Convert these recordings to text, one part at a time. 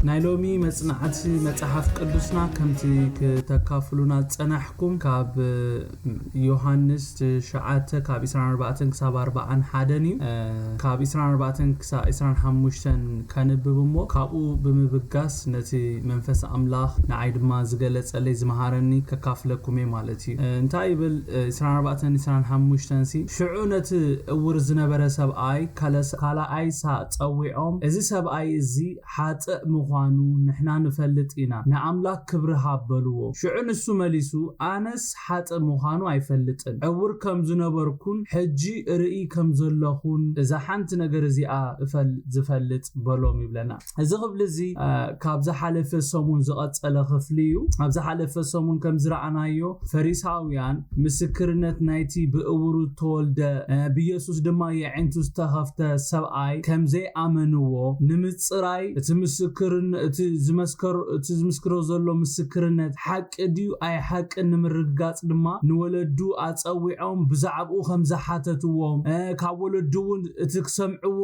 ናይ ሎሚ መጽናዕቲ መጽሓፍ ቅዱስና ከምቲ ክተካፍሉና ዝጸናሕኩም ካብ ዮሃንስ ትሽዓተ ካብ ዕስራን ኣርባዕተን ክሳብ ኣርባዓን ሓደን እዩ። ካብ ዕስራን ኣርባዕተን ክሳብ ዕስራን ሓሙሽተን ከንብብ እሞ ካብኡ ብምብጋስ ነቲ መንፈስ ኣምላኽ ንዓይ ድማ ዝገለጸለይ ዝመሃረኒ ከካፍለኩም እየ ማለት እዩ። እንታይ ይብል? ዕስራን ኣርባዕተን ዕስራን ሓሙሽተን ሲ ሽዑ ነቲ እውር ዝነበረ ሰብኣይ ካልኣይ ሳእ ጸዊዖም፣ እዚ ሰብኣይ እዚ ሓጥእ ምዃኑ ንሕና ንፈልጥ ኢና፣ ንኣምላኽ ክብሪ ሃብ በልዎ። ሽዑ ንሱ መሊሱ፣ ኣነስ ሓጥእ ምዃኑ ኣይፈልጥን፣ ዕውር ከም ዝነበርኩን ሕጂ ርኢ ከም ዘለኹን እዛ ሓንቲ ነገር እዚኣ እፈል ዝፈልጥ በሎም ይብለና። እዚ ክፍሊ እዚ ካብ ዝሓለፈ ሰሙን ዝቐጸለ ክፍሊ እዩ። ኣብ ዝሓለፈ ሰሙን ከም ዝረኣናዮ ፈሪሳውያን ምስክርነት ናይቲ ብእውሩ ተወልደ ብኢየሱስ ድማ የዒንቱ ዝተኸፍተ ሰብኣይ ከም ዘይኣመንዎ ንምጽራይ እቲ ምስክርን እቲ ዝመስከር እቲ ዝምስክሮ ዘሎ ምስክርነት ሓቂ ድዩ ኣይሓቅን ንምርግጋጽ ድማ ንወለዱ ኣጸዊዖም ብዛዕባኡ ከም ዝሓተትዎም ካብ ወለዱ እውን እቲ ክሰምዕዎ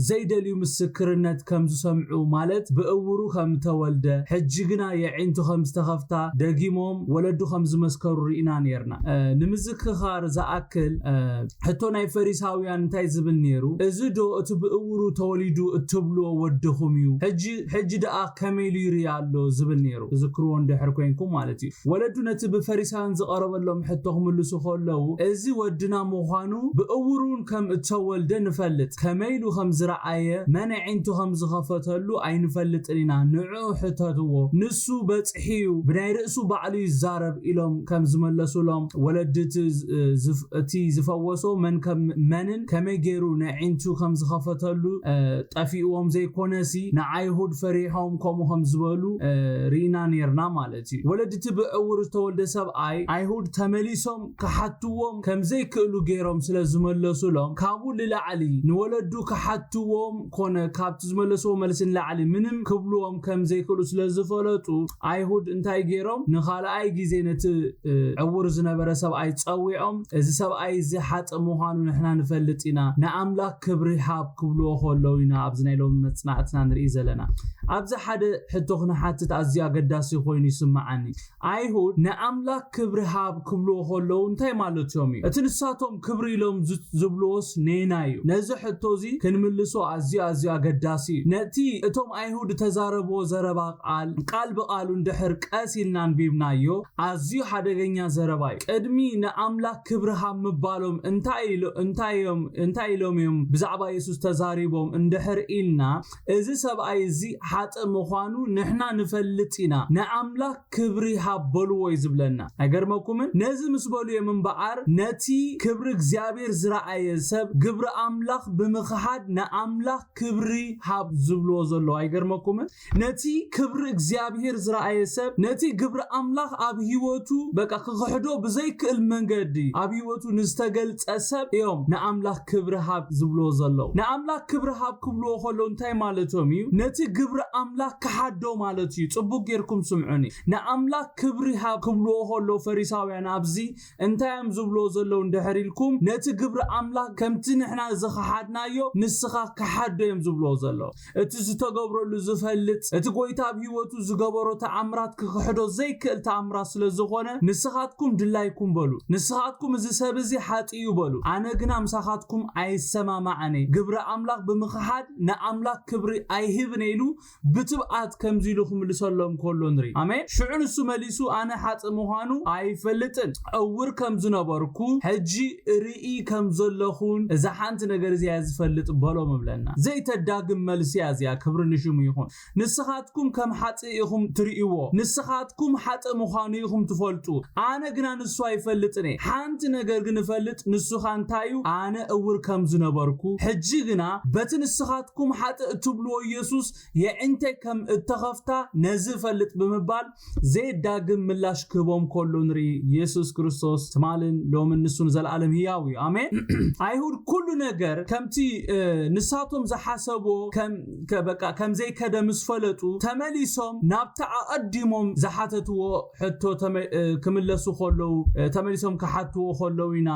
ዘይደልዩ ምስክርነት ከም ዝሰምዑ ማለት ብእውሩ ከም ተወልደ ሕጂ ግና የዒንቱ ከም ዝተኸፍታ ደጊሞም ወለዱ ከም ዝመስከሩ ርኢና ነርና። ንምዝክኻር ዝኣክል ሕቶ ናይ ፈሪሳውያን እንታይ ዝብል ነይሩ? እዚ ዶ እቲ ብእውሩ ተወሊዱ እትብልዎ ወድኹም እዩ? ሕጂ ደኣ ከመይ ኢሉ ይርኢ ኣሎ ዝብል ነይሩ። ዝክርዎ እንድሕር ኮንኩም ማለት እዩ። ወለዱ ነቲ ብፈሪሳውያን ዝቐረበሎም ሕቶ ክምልሱ ከለዉ እዚ ወድና ምዃኑ ብእውሩን ከም እተወልደ ንፈልጥ፣ ከመይ ኢሉ ከም ዝረኣየ መን ኣዒንቱ ከም ዝኸፈተሉ ኣይንፈልጥን ኢና፣ ንዕኡ ሕተትዎ፣ ንሱ በጽሒ እዩ፣ ብናይ ርእሱ ባዕሉ ይዛረብ ኢሎም ከም ዝመለሱሎም ወለዲ እቲ ዝፈወሶ መን መንን ከመይ ገይሩ ነዒንቱ ከም ዝኸፈተሉ ጠፊእዎም ዘይኮነሲ ንኣይሁድ ፈሪሖም ከምኡ ከም ዝበሉ ርኢና ነርና ማለት እዩ። ወለዲ እቲ ብዕውር ዝተወልደ ሰብኣይ ኣይሁድ ተመሊሶም ክሓትዎም ከም ዘይክእሉ ገይሮም ስለ ዝመለሱሎም ካብኡ ንላዕሊ ንወለዱ ክሓትዎም ኮነ ካብቲ ዝመለስዎ መልሲ ንላዕሊ ምንም ክብልዎም ከም ዘይክእሉ ስለ ዝፈለጡ ኣይሁድ እንታይ ገይሮም ንኻልኣይ ግዜ ነቲ ዕውር ዝነበረ ሰብኣይ ጸዊዖም እዚ ሰብኣይ እዚ ሓጥእ ምዃኑ ንሕና ንፈልጥ ኢና ንኣምላኽ ክብሪ ሃብ ክብልዎ ከለዉ ኢና ኣብዚ ናይ ሎሚ መጽናዕትና ንርኢ ዘለና። ኣብዚ ሓደ ሕቶ ክንሓትት ኣዝዩ ኣገዳሲ ኮይኑ ይስምዓኒ። ኣይሁድ ንኣምላኽ ክብሪ ሃብ ክብልዎ ከለዉ እንታይ ማለት እዮም እዩ? እቲ ንሳቶም ክብሪ ኢሎም ዝብልዎስ ኔና እዩ። ነዚ ሕቶ እዚ ክንምልሶ ኣዝዩ ኣዝዩ ኣገዳሲ እዩ። ነቲ እቶም ኣይሁድ እተዛረብዎ ዘረባ ቃል ቃል ብቃሉ እንድሕር ቀስ ኢልና ኣንቢብናዮ ኣዝዩ ሓደገኛ ዘረባ እዩ። ቅድሚ ንኣምላኽ ክብሪ ሃብ ምባሎም እንታይ ኢሎም እዮም ብዛዕባ የሱስ ተዛሪቦም እንድሕር ኢልና እዚ ሰብኣይ እዚ ሓጥእ ምዃኑ ንሕና ንፈልጥ ኢና፣ ንኣምላኽ ክብሪ ሃብ በልዎ እዩ ዝብለና። ኣይገርመኩምን? ነዚ ምስ በሉ እዮም እምበኣር ነቲ ክብሪ እግዚኣብሔር ዝረኣየ ሰብ ግብሪ ኣምላኽ ብምኽሓድ ንኣምላኽ ክብሪ ሃብ ዝብልዎ ዘለዉ። ኣይገርመኩምን? ነቲ ክብሪ እግዚኣብሔር ዝረኣየ ሰብ ነቲ ግብሪ ኣምላኽ ኣብ ህይወቱ በቃ ክኽሕዶ ብዘይክእል መንገዲ ኣብ ህይወቱ ንዝተገልጸ ሰብ እዮም ንኣምላኽ ክብሪ ሃብ ዝብልዎ ዘለዉ። ንኣምላኽ ክብሪ ሃብ ክብልዎ ከለዉ እንታይ ማለቶም እዩ? ነቲ ግብሪ ኣምላኽ ክሓዶ ማለት እዩ። ጽቡቅ ጌርኩም ስምዑኒ። ንኣምላኽ ክብሪ ሃብ ክብልዎ ከለዉ ፈሪሳውያን ኣብዚ እንታይ እዮም ዝብልዎ ዘለዉ እንድሕር ኢልኩም ነቲ ግብሪ ኣምላኽ ከምቲ ንሕና ዝኸሓድናዮ ንስኻ ክሓዶ እዮም ዝብልዎ ዘለዉ። እቲ ዝተገብረሉ ዝፈልጥ እቲ ጎይታ ኣብ ህይወቱ ዝገበሮ ተኣምራት ክኽሕዶ ዘይክእል ተኣምራት ስለ ዝኾነ ንስኻትኩም ድላይኩም በሉ። ንስኻትኩም እዚ ሰብ እዚ ሓጢ እዩ በሉ። ኣነ ግና ምሳኻትኩም ኣይሰማማዕን እየ። ግብሪ ኣምላኽ ብምኽሓድ ንኣምላኽ ክብሪ ኣይህብን እየ ኢሉ ብትብኣት ከምዚ ኢሉ ክምልሰሎም ከሎ ንርኢ። ኣሜን። ሽዑ ንሱ መሊሱ ኣነ ሓጢ ምዃኑ ኣይፈልጥን። ዕውር ከም ዝነበርኩ ሕጂ ርኢ ከም ዘለኹን እዛ ሓንቲ ነገር እዚኣ ዝፈልጥ በሎም እብለና። ዘይተዳግም መልሲ እያ እዚኣ። ክብሪ ንሽሙ ይኹን። ንስኻትኩም ከም ሓጥእ ኢኹም ትርእይዎ። ንስኻትኩም ሓጥእ ምዃኑ ኢኹም ትፈልጡ። ኣነ ግና ንሱ ኣይፈልጥን እየ። ሓንቲ ነገር ግን እፈልጥ፣ ንሱኻ እንታይ እዩ? ኣነ እውር ከም ዝነበርኩ፣ ሕጂ ግና በቲ ንስኻትኩም ሓጥእ እትብልዎ ኢየሱስ የዒንተይ ከም እተኸፍታ ነዚ እፈልጥ ብምባል ዘየዳግም ምላሽ ክህቦም ከሎ ንርኢ። ኢየሱስ ክርስቶስ ትማልን ሎምን ንሱ ንዘለኣለም ህያው እዩ። ኣሜን። ኣይሁድ ኩሉ ነገር ከምቲ ንሳቶም ዝሓሰብዎ ከም ዘይከደ ምስ ፈለጡ ተመሊሶም ናብቲ ኣቐዲሞም ዝሓተትዎ ሕቶ ክምለሱ ከለዉ ተመሊሶም ክሓትዎ ከለዉ ኢና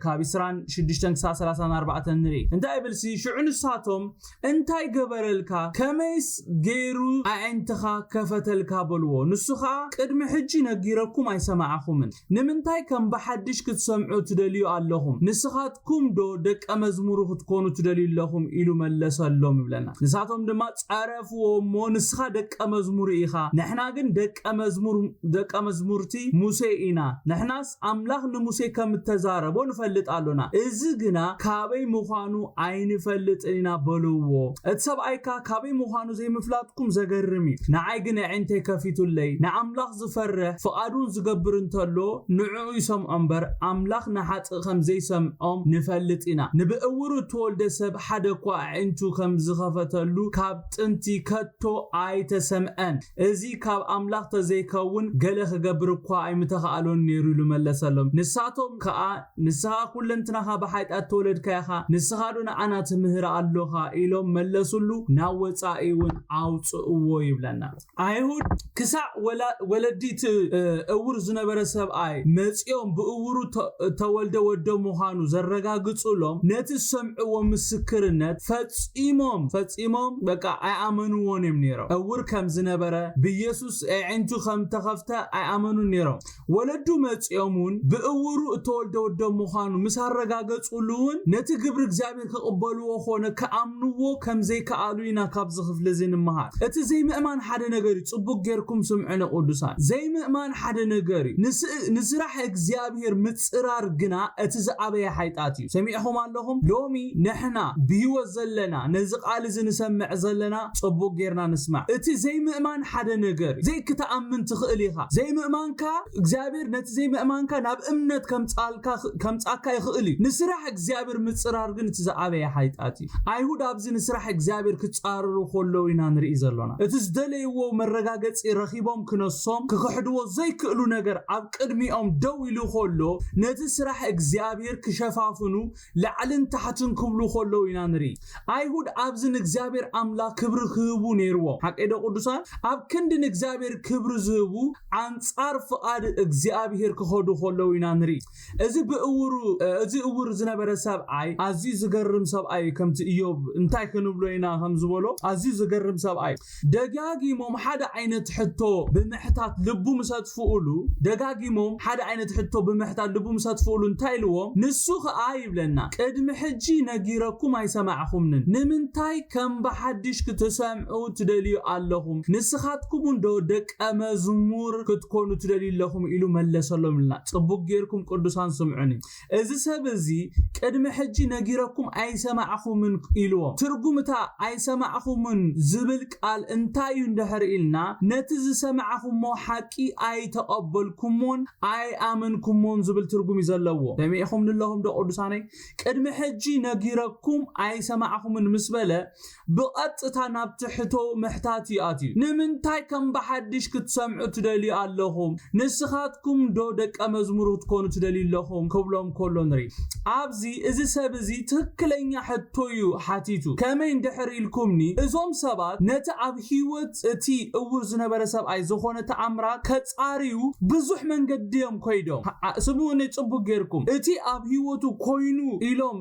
ካብ ዕስራን ሽዱሽተን ክሳብ ሰላሳን ኣርባዕተን ንርኢ። እንታይ ይብልሲ ሽዑ ንሳቶም እንታይ ገበረልካ ከመይስ ገይሩ ኣዒንትኻ ከፈተልካ በልዎ። ንሱ ኸኣ ቅድሚ ሕጂ ነጊረኩም ኣይሰማዕኹምን፣ ንምንታይ ከም ብሓድሽ ክትሰምዑ ትደልዩ ኣለኹም? ንስኻትኩም ዶ ደቀ መዝሙሩ ክትኮኑ ትደልዩ ኣለኹም? ኢሉ መለሰሎም ይብለና። ንሳቶም ድማ ጸረፍዎ እሞ፣ ንስኻ ደቀ መዝሙሩ ኢኻ፣ ንሕና ግን ደቀ መዝሙር ደቀ መዝሙርቲ ሙሴ ኢና፣ ንሕናስ ኣምላኽ ንሙሴ ከም እተዛረቦ ንፈልጥ ኣሎና፣ እዚ ግና ካበይ ምዃኑ ኣይንፈልጥን ኢና በልዎ። እቲ ሰብኣይካ ካበይ ምዃኑ ዘይምፍላጥኩም ዘገርም እዩ። ንዓይ ግን ኣዒንተይ ከፊቱለይ። ንኣምላኽ ዝፈርሕ ፍቓዱን ዝገብር እንተሎ ንዕኡ ይሰምዖ እምበር ኣምላኽ ንሓጥእ ከም ዘይሰምዖም ንፈልጥ ኢና። ንብእውሩ እተወልደ ሰብ ሓደ እኳ ኣዒንቱ ከም ዝኸፈተሉ ካብ ጥንቲ ከቶ ኣይተሰምዐን። እዚ ካብ ኣምላኽ ተዘይከውን ገለ ክገብር እኳ ኣይምተኻእሎን ነይሩ ኢሉ መለሰሎም። ንሳቶም ከኣ ንስኻ ኩለንትናኻ ብሓጢኣት ተወለድካ ኢኻ፣ ንስኻ ዶ ንዓና ትምህር ኣሎኻ? ኢሎም መለሱሉ። ናብ ወጻኢ እውን ኣውጽእዎ ይብለና። ኣይሁድ ክሳዕ ወላ- ወለዲ እቲ እ፣ እውር ዝነበረ ሰብኣይ መጺኦም ብእውሩ ተ- ተወልደ ወዶ ምዃኑ ዘረጋግጹሎም ነቲ ዝሰምዕዎ ምስክርነት ፈጺሞም ፈጺሞም በቃ ኣይኣመንዎን እዮም ነይሮም። እውር ከም ዝነበረ ብኢየሱስ ኣዒንቱ ከም ተኸፍተ ኣይኣመኑን ነይሮም። ወለዱ መጺኦም እውን ብእውሩ እተወልደ ወዶ ምዃኑ ምስ ኣረጋገጹሉ እውን ነቲ ግብሪ እግዚኣብሔር ክቕበልዎ ኾነ ክኣምንዎ ከም ዘይከኣሉ ኢና ካብዚ ክፍሊ እዚ ንምሃር። እቲ ዘይምእማን ሓደ ነገር እዩ። ጽቡቅ ጌርኩም ስምዑኒ ቅዱሳን። ዘይምእማን ሓደ ነገር እዩ። ንስ- ንስራሕ እግዚኣብሔር ምጽራር ግና እቲ ዝዓበየ ሓይጣት እዩ። ሰሚዕኹም ኣለኹም? ሎሚ ንሕና ብህይወት ዘለና ነዚ ቃል እዚ ንሰምዕ ዘለና ጽቡቅ ጌርና ንስማዕ። እቲ ዘይምእማን ሓደ ነገር እዩ። ዘይክትኣምን ትኽእል ኢኻ። ዘይምእማንካ እግዚኣብሔር ነቲ ዘይምእማንካ ናብ እምነት ከምጻልካ ከምጻካ ይኽእል እዩ። ንስራሕ እግዚኣብሔር ምጽራር ግን እቲ ዝዓበየ ሓይጣት እዩ። ኣይሁድ ኣብዚ ንስራሕ እግዚኣብሔር ክጻረሩ ከለዉ ኢና ንርኢ ዘሎና። እቲ ዝደለይዎ መረጋገጺ ረኺቦም ክነሶም ክኽሕድዎ ዘይክእሉ ነገር ኣብ ቅድሚኦም ደው ኢሉ ከሎ ነቲ ስራሕ እግዚኣብሔር ክሸፋፍኑ ላዕልን ታሕትን ክብሉ ከለዉ ኢና ንርኢ። ኣይሁድ ኣብዚ ንእግዚኣብሔር ኣምላኽ ክብሪ ክህቡ ነይርዎም። ሓቀይ ዶ ቅዱሳን? ኣብ ክንዲ ንእግዚኣብሔር ክብሪ ዝህቡ ኣንጻር ፍቓድ እግዚኣብሔር ክኸዱ ከለዉ ኢና ንርኢ። እዚ ብእውሩ እዚ እውር ዝነበረ ሰብኣይ ኣዝዩ ዝገርም ሰብኣይ እዩ። ከምቲ እዮብ እንታይ ክንብሎ ኢና ከም ዝበሎ ኣዝዩ ዝገርም ሰብኣይ። ደጋጊሞም ሓደ ዓይነት ሕቶ ብምሕታት ልቡ ምስ ኣጥፍኡሉ፣ ደጋጊሞም ሓደ ዓይነት ሕቶ ብምሕታት ልቡ ምስ ኣጥፍኡሉ እንታይ ኢልዎም? ንሱ ኸኣ ይብለና፣ ቅድሚ ሕጂ ነጊረኩም ኣይሰማዕኹምንን፣ ንምንታይ ከም ብሓድሽ ክትሰምዑ ትደልዩ ኣለኹም? ንስኻትኩም እንዶ ደቀ መዝሙር ክትኮኑ ትደልዩ ኣለኹም ኢሉ መለሰሎም ኢልና። ጽቡቕ ጌርኩም ቅዱሳን ስምዑኒ። እዚ ሰብ እዚ ቅድሚ ሕጂ ነጊረኩም ኣይሰማዕኹምን ኢልዎም። ትርጉም እታ ኣይሰማዕኹምን ዝብል ቃል እንታይ እዩ እንድሕር ኢልና፣ ነቲ ዝሰማዕኹሞ ሓቂ ኣይተቐበልኩሞን ኣይኣመንኩሞን ዝብል ትርጉም እዩ ዘለዎ። ሰሚዕኹም ንለኹም ዶ ቅዱሳነይ? ቅድሚ ሕጂ ነጊረኩም ኣይሰማዕኹምን ምስ በለ፣ ብቐጥታ ናብ ትሕቶ ምሕታት እዩ ኣትዩ። ንምንታይ ከም ብሓድሽ ክትሰምዑ ትደልዩ ኣለኹም? ንስኻትኩም ዶ ደቀ መዝሙር ክትኮኑ ትደልዩ ኣለኹም? ክብሎም ከሎ ንርኢ። ኣብዚ እዚ ሰብ እዚ ትኽክለኛ ሕቶ እዩ ሓቲቱ። ከመይ እንድሕር ኢልኩምኒ፣ እዞም ሰባት ነቲ ኣብ ህይወት እቲ እውር ዝነበረ ሰብኣይ ዝኾነ ተኣምራት ከጻርዩ ብዙሕ መንገዲ እዮም ኮይዶም። ኣ-፣ ስምዑኒ ጽቡቕ ጌርኩም። እቲ ኣብ ህይወቱ ኮይኑ ኢሎም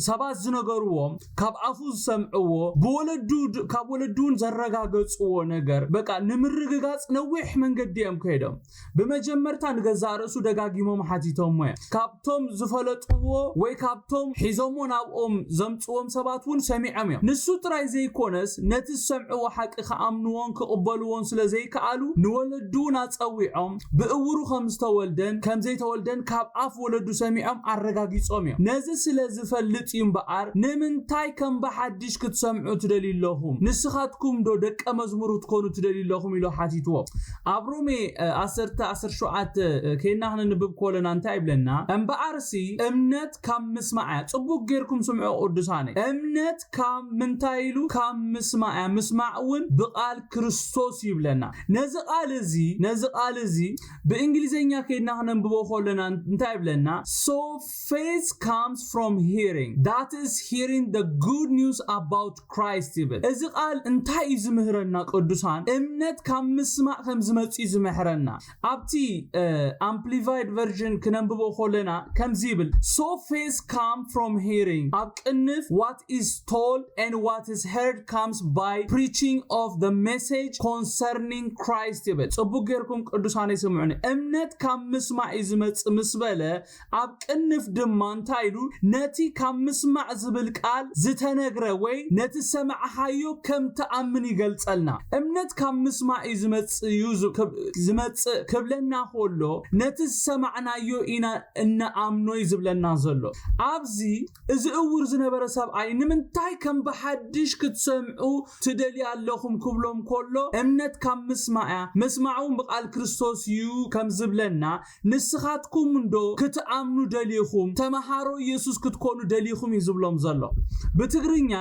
ሰባት ዝነገርዎም፣ ካብ ኣፉ ዝሰምዕዎ፣ ብወለዱ ድ-፣ ካብ ወለዱ እውን ዘረጋገጽዎ ነገር፣ በቃ ንምርግጋጽ ነዊሕ መንገዲ እዮም ከይዶም። ብመጀመርታ ንገዛእ ርእሱ ደጋጊሞም ሓቲቶሞ እዮም። ካብቶም ዝፈለጥዎ ወይ ካብቶም ሒዞሞ ናብኦም ዘምጽዎም ሰባት እውን ሰሚዖም እዮም። ንሱ ጥራይ ዘይኮነስ፣ ነቲ ዝሰምዕዎ ሓቂ ክኣምንዎን ክቕበልዎን ስለ ዘይከኣሉ፣ ንወለዱ እውን ኣጸዊዖም፣ ብእውሩ ከም ዝተወልደን ከም ዘይተወልደን ካብ ኣፍ ወለዱ ሰሚዖም ኣረጋጊጾም እዮም። ነዚ ስለ ዝፈልጥ እዩ እምበኣር፣ ንምንታይ ከም ብሓድሽ ክትሰምዑ ትደልዩ ኣለኹም? ንስኻትኩም ዶ ደቀ መዝሙር ክትኮኑ ትደልዩ ኣለኹም? ኢሉ ሓቲትዎም። ኣብ ሮሜ፣ እ፣ ዓሰርተ፣ ዓሰርተ ሸውዓተ፣ እ፣ ከይና ክነንብብ ከለና እንታይ ይብለና? እምበኣርሲ እምነት ካብ ምስማዕ እያ። ጽቡቕ ጌርኩም ስምዑ ቅዱሳነይ። እምነት ካብ ምንታይ ኢሉ? ካብ ምስማዕ እያ። ምስማዕ እውን ብቓል ክርስቶስ ይብለና። ነዚ ቃል እዚ፣ ነዚ ቃል እዚ ብእንግሊዝኛ ከይድና ክነንብቦ ከለና እንታይ ይብለና? So faith comes from hearing, that is hearing the good news about Christ ይብል። እዚ ቃል እንታይ እዩ ዝምህረና ቅዱሳን? እምነት ካብ ምስማዕ ከም ዝመጽእ እዩ ዝምህረና። ኣብቲ፣ እ፣ Amplified Version ክነንብቦ ከለና ከምዚ ይብል፣ So faith come from hearing። ኣብ ቅንፍ what is told and what is heard comes by preaching of the message concerning Christ ይብል። ጽቡቅ ጌርኩም ቅዱሳን ይስምዑኒ። እምነት ካብ ምስማዕ እዩ ዝመጽእ ምስ በለ ኣብ ቅንፍ ድማ እንታይ ኢሉ ነቲ ካብ ምስማዕ ዝብል ቃል ዝተነግረ ወይ ነቲ ዝሰማዕኻዮ ከም ትኣምን ይገልጸልና። እምነት ካብ ምስማዕ እዩ ዝመጽእ እዩ ዝ- ክብ- ዝመጽእ ክብለና ከሎ ነቲ ዝሰማዕናዮ ኢና እንኣምኖ እዩ ዝብለና ዘሎ። ኣብዚ እዚ እውር ዝነበረ ሰብኣይ ንምንታይ ከም ብሓድሽ ክትሰምዑ ትደልዩ ኣለኹም ክብሎም ከሎ እምነት ካብ ምስማዕ እያ፣ ምስማዕ እውን ብቃል ክርስቶስ እዩ ከም ዝብለና ንስኻትኩም እንዶ ክትኣምኑ ደሊኹም ተመሃሮ ኢየሱስ ክትኮኑ ደሊኹም እዩ ዝብሎም ዘሎ። ብትግርኛ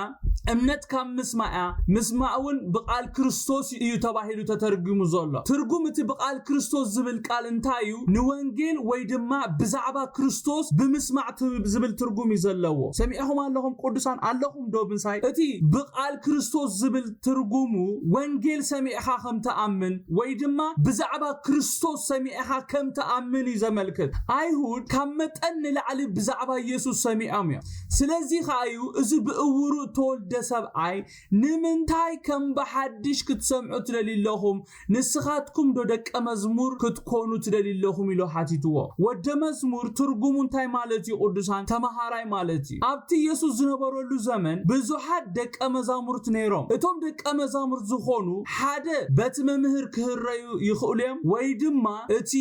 እምነት ካብ ምስማዕ እያ፣ ምስማዕ እውን ብቃል ክርስቶስ እዩ ተባሂሉ ተተርጉሙ ዘሎ። ትርጉም እቲ ብቃል ክርስቶስ ዝብል ቃል እንታይ እዩ? ንወንጌል ወይ ድማ ብዛዕባ ክርስቶስ ብምስማዕ ት- ዝብል ትርጉም እዩ ዘለዎ። ሰሚዕኹም ኣለኹም ቅዱሳን ኣለኹም ዶ ምሳይ? እቲ ብቃል ክርስቶስ ዝብል ትርጉሙ ወንጌል ሰሚዕኻ ከም ትኣምን ወይ ድማ ብዛዕባ ክርስቶስ ሰሚዕኻ ከም ትኣምን እዩ ዘመልክት። ኣይሁድ ካብ መጠን ንላዕሊ ብዛዕባ ኢየሱስ ሰሚዖም እዮም። ስለዚ ከኣ እዩ እዚ ብእውሩ እተወልደ ሰብኣይ ንምንታይ ከም ብሓድሽ ክትሰምዑ ትደልዩ ኣለኹም? ንስኻትኩም ዶ ደቀ መዝሙር ክትኮኑ ትደልዩ ኣለኹም? ኢሉ ሓቲትዎ። ወደ መዝሙር ትርጉሙ እንታይ ማለት እዩ? ቅዱሳን ተመሃራይ ማለት እዩ። ኣብቲ ኢየሱስ ዝነበረሉ ዘመን ብዙሓት ደቀ መዛሙርት ነይሮም። እቶም ደቀ መዛሙርት ዝኾኑ ሓደ በቲ መምህር ክህረዩ ይኽእሉ እዮም ወይ ድማ እቲ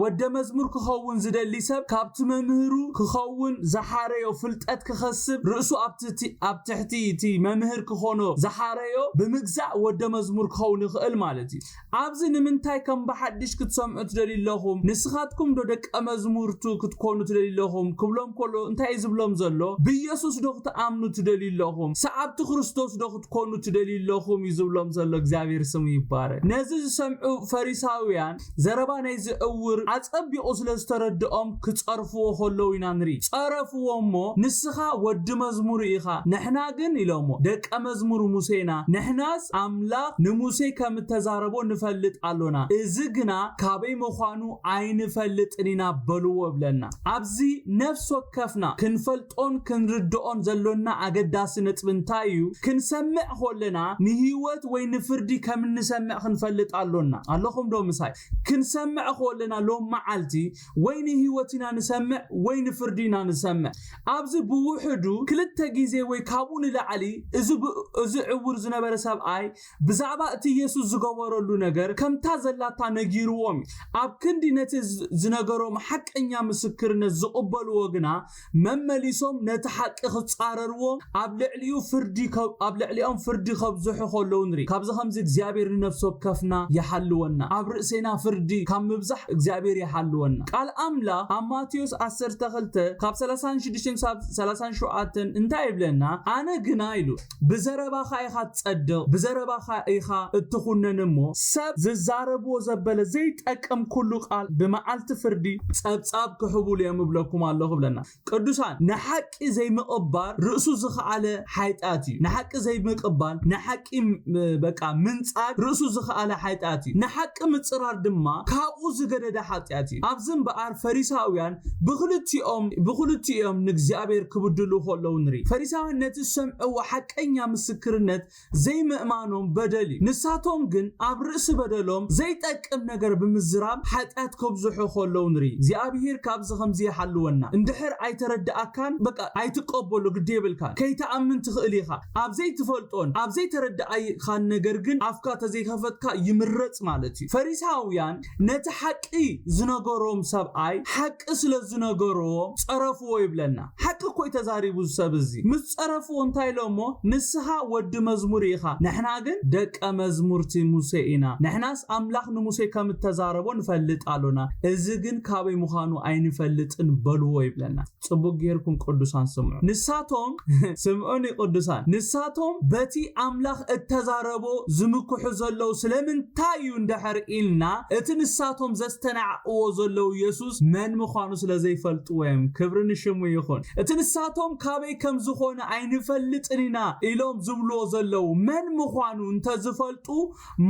ወደ መዝሙር ክኸውን ዝደሊ ሰብ ካብቲ መምህሩ ክኸውን ዝሓረዮ ፍልጠት ክኸስብ ርእሱ ኣብ ትሕቲ- ኣብ ትሕቲ እቲ መምህር ክኾኖ ዝሓረዮ ብምግዛእ ወደ መዝሙር ክኸውን ይኽእል ማለት እዩ። ኣብዚ ንምንታይ ከም ብሓድሽ ክትሰምዑ ትደልዩ ኣለኹም? ንስኻትኩም ዶ ደቀ መዝሙርቱ ክትኮኑ ትደልዩ ኣለኹም? ክብሎም ከሎ እንታይ እዩ ዝብሎም ዘሎ? ብኢየሱስ ዶ ክትኣምኑ ትደልዩ ኣለኹም? ሰዓብቲ ክርስቶስ ዶ ክትኮኑ ትደልዩ ኣለኹም? እዩ ዝብሎም ዘሎ። እግዚኣብሔር ስሙ ይባረክ። ነዚ ዝሰምዑ ፈሪሳውያን ዘረባ ናይዚ እውር ኣጸቢቑ ስለ ዝተረድኦም ክጸርፍዎ ከለዉ ኢና ንርኢ። ጸረፍዎ እሞ ንስኻ ወዲ መዝሙሩ ኢኻ፣ ንሕና ግን ኢሎሞ ደቀ መዝሙር ሙሴና፣ ንሕናስ ኣምላኽ ንሙሴ ከም እተዛረቦ ንፈልጥ ኣሎና፣ እዚ ግና ካበይ ምዃኑ ኣይንፈልጥን ኢና በልዎ ብለና። ኣብዚ ነፍስ ወከፍና ክንፈልጦን ክንርድኦን ዘሎና ኣገዳሲ ነጥቢ እንታይ እዩ? ክንሰምዕ ከለና ንህይወት ወይ ንፍርዲ ከም እንሰምዕ ክንፈልጥ ኣሎና። ኣለኹም ዶ ምሳይ? ክንሰምዕ ከለና ሎም መዓልቲ ወይ ንህይወት ኢና ንሰምዕ ወይ ንፍርዲ ኢና ንሰምዕ። ኣብዚ ብውሕዱ ክልተ ግዜ ወይ ካብኡ ንላዕሊ እዚ ብ- እዚ ዕውር ዝነበረ ሰብኣይ ብዛዕባ እቲ ኢየሱስ ዝገበረሉ ነገር ከምታ ዘላታ ነጊርዎም እዩ። ኣብ ክንዲ ነቲ ዝ- ዝነገሮም ሓቀኛ ምስክርነት ዝቕበልዎ ግና መመሊሶም ነቲ ሓቂ ክጻረርዎ ኣብ ልዕሊኡ ፍርዲ ከብ- ኣብ ልዕሊኦም ፍርዲ ከብዝሑ ከለዉ ንርኢ። ካብዚ ከምዚ እግዚኣብሔር ንነፍሲ ወከፍና ይሓልወና። ኣብ ርእሴና ፍርዲ ካብ ምብዛሕ እግዚኣብሔር ይሓልወና። ቃል ኣምላኽ ኣብ ማቴዎስ ዓሰርተ ክልተ ካብ ሰላሳ ሽዱሽተ ክሳብ ሰላሳ ሸውዓተ እንታይ ይብለና? ኣነ ግና ኢሉ ብዘረባኻ ኢኻ ትጸድቕ፣ ብዘረባኻ ኢኻ እትኹነን እሞ ሰብ ዝዛረብዎ ዘበለ ዘይጠቅም ኩሉ ቃል ብመዓልቲ ፍርዲ ጸብጻብ ክሕቡሉ እዮም እብለኩም ኣለኹ ብለና። ቅዱሳን ንሓቂ ዘይምቕባል ርእሱ ዝኸኣለ ሓጢኣት እዩ። ንሓቂ ዘይምቕባል ንሓቂ ም- በቃ ምንጻግ ርእሱ ዝኸኣለ ሓጢኣት እዩ። ንሓቂ ምጽራር ድማ ካብኡ ዝገደደ ሓጢኣት እዩ። ኣብዚ እምበኣር ፈሪሳውያን ብክልቲኦም ብክልቲኦም ንእግዚኣብሔር ክብድሉ ከለዉ ንርኢ። ፈሪሳውያን ነቲ ዝሰምዕዎ ሓቀኛ ምስክርነት ዘይምእማኖም በደል እዩ። ንሳቶም ግን ኣብ ርእሲ በደሎም ዘይጠቅም ነገር ብምዝራብ ሓጢኣት ከብዝሑ ከለዉ ንርኢ። እግዚኣብሔር ካብዚ ከምዚ ይሓልወና። እንድሕር ኣይተረድኣካን በቃ ኣይትቀበሎ ግዲ የብልካን። ከይትኣምን ትኽእል ኢኻ። ኣብ ዘይትፈልጦን ኣብ ዘይተረድኣካን ነገር ግን ኣፍካ ተዘይከፈትካ ይምረጽ ማለት እዩ። ፈሪሳውያን ነቲ ሓቂ ዝነገሮም ሰብኣይ ሓቂ ስለ ዝነገሮም ጸረፍዎ ይብለና። ሓቂ እኮ እዩ ተዛሪቡ እዚ ሰብ እዚ። ምስ ጸረፍዎ እንታይ ኢሎሞ? ንስኻ ወዲ መዝሙር ኢኻ፣ ንሕና ግን ደቀ መዝሙርቲ ሙሴ ኢና። ንሕናስ ኣምላኽ ንሙሴ ከም እተዛረቦ ንፈልጥ ኣሎና፣ እዚ ግን ካበይ ምዃኑ ኣይንፈልጥን በልዎ ይብለና። ጽቡቅ ጌርኩም ቅዱሳን ስምዑ። ንሳቶም ስምዑኒ ቅዱሳን፣ ንሳቶም በቲ ኣምላኽ እተዛረቦ ዝምክሑ ዘለዉ ስለምንታይ እዩ እንድሕር ኢልና፣ እቲ ንሳቶም ዘስተናዕቅዎ ዘለዉ ኢየሱስ መን ምዃኑ ስለ ዘይፈልጥዎ እዮም። ክብሪ ንሽሙ ይኹን። እቲ ንሳቶም ካበይ ከም ዝኾነ ኣይንፈልጥን ኢና ኢሎም ዝብልዎ ዘለዉ መን ምዃኑ እንተዝፈልጡ፣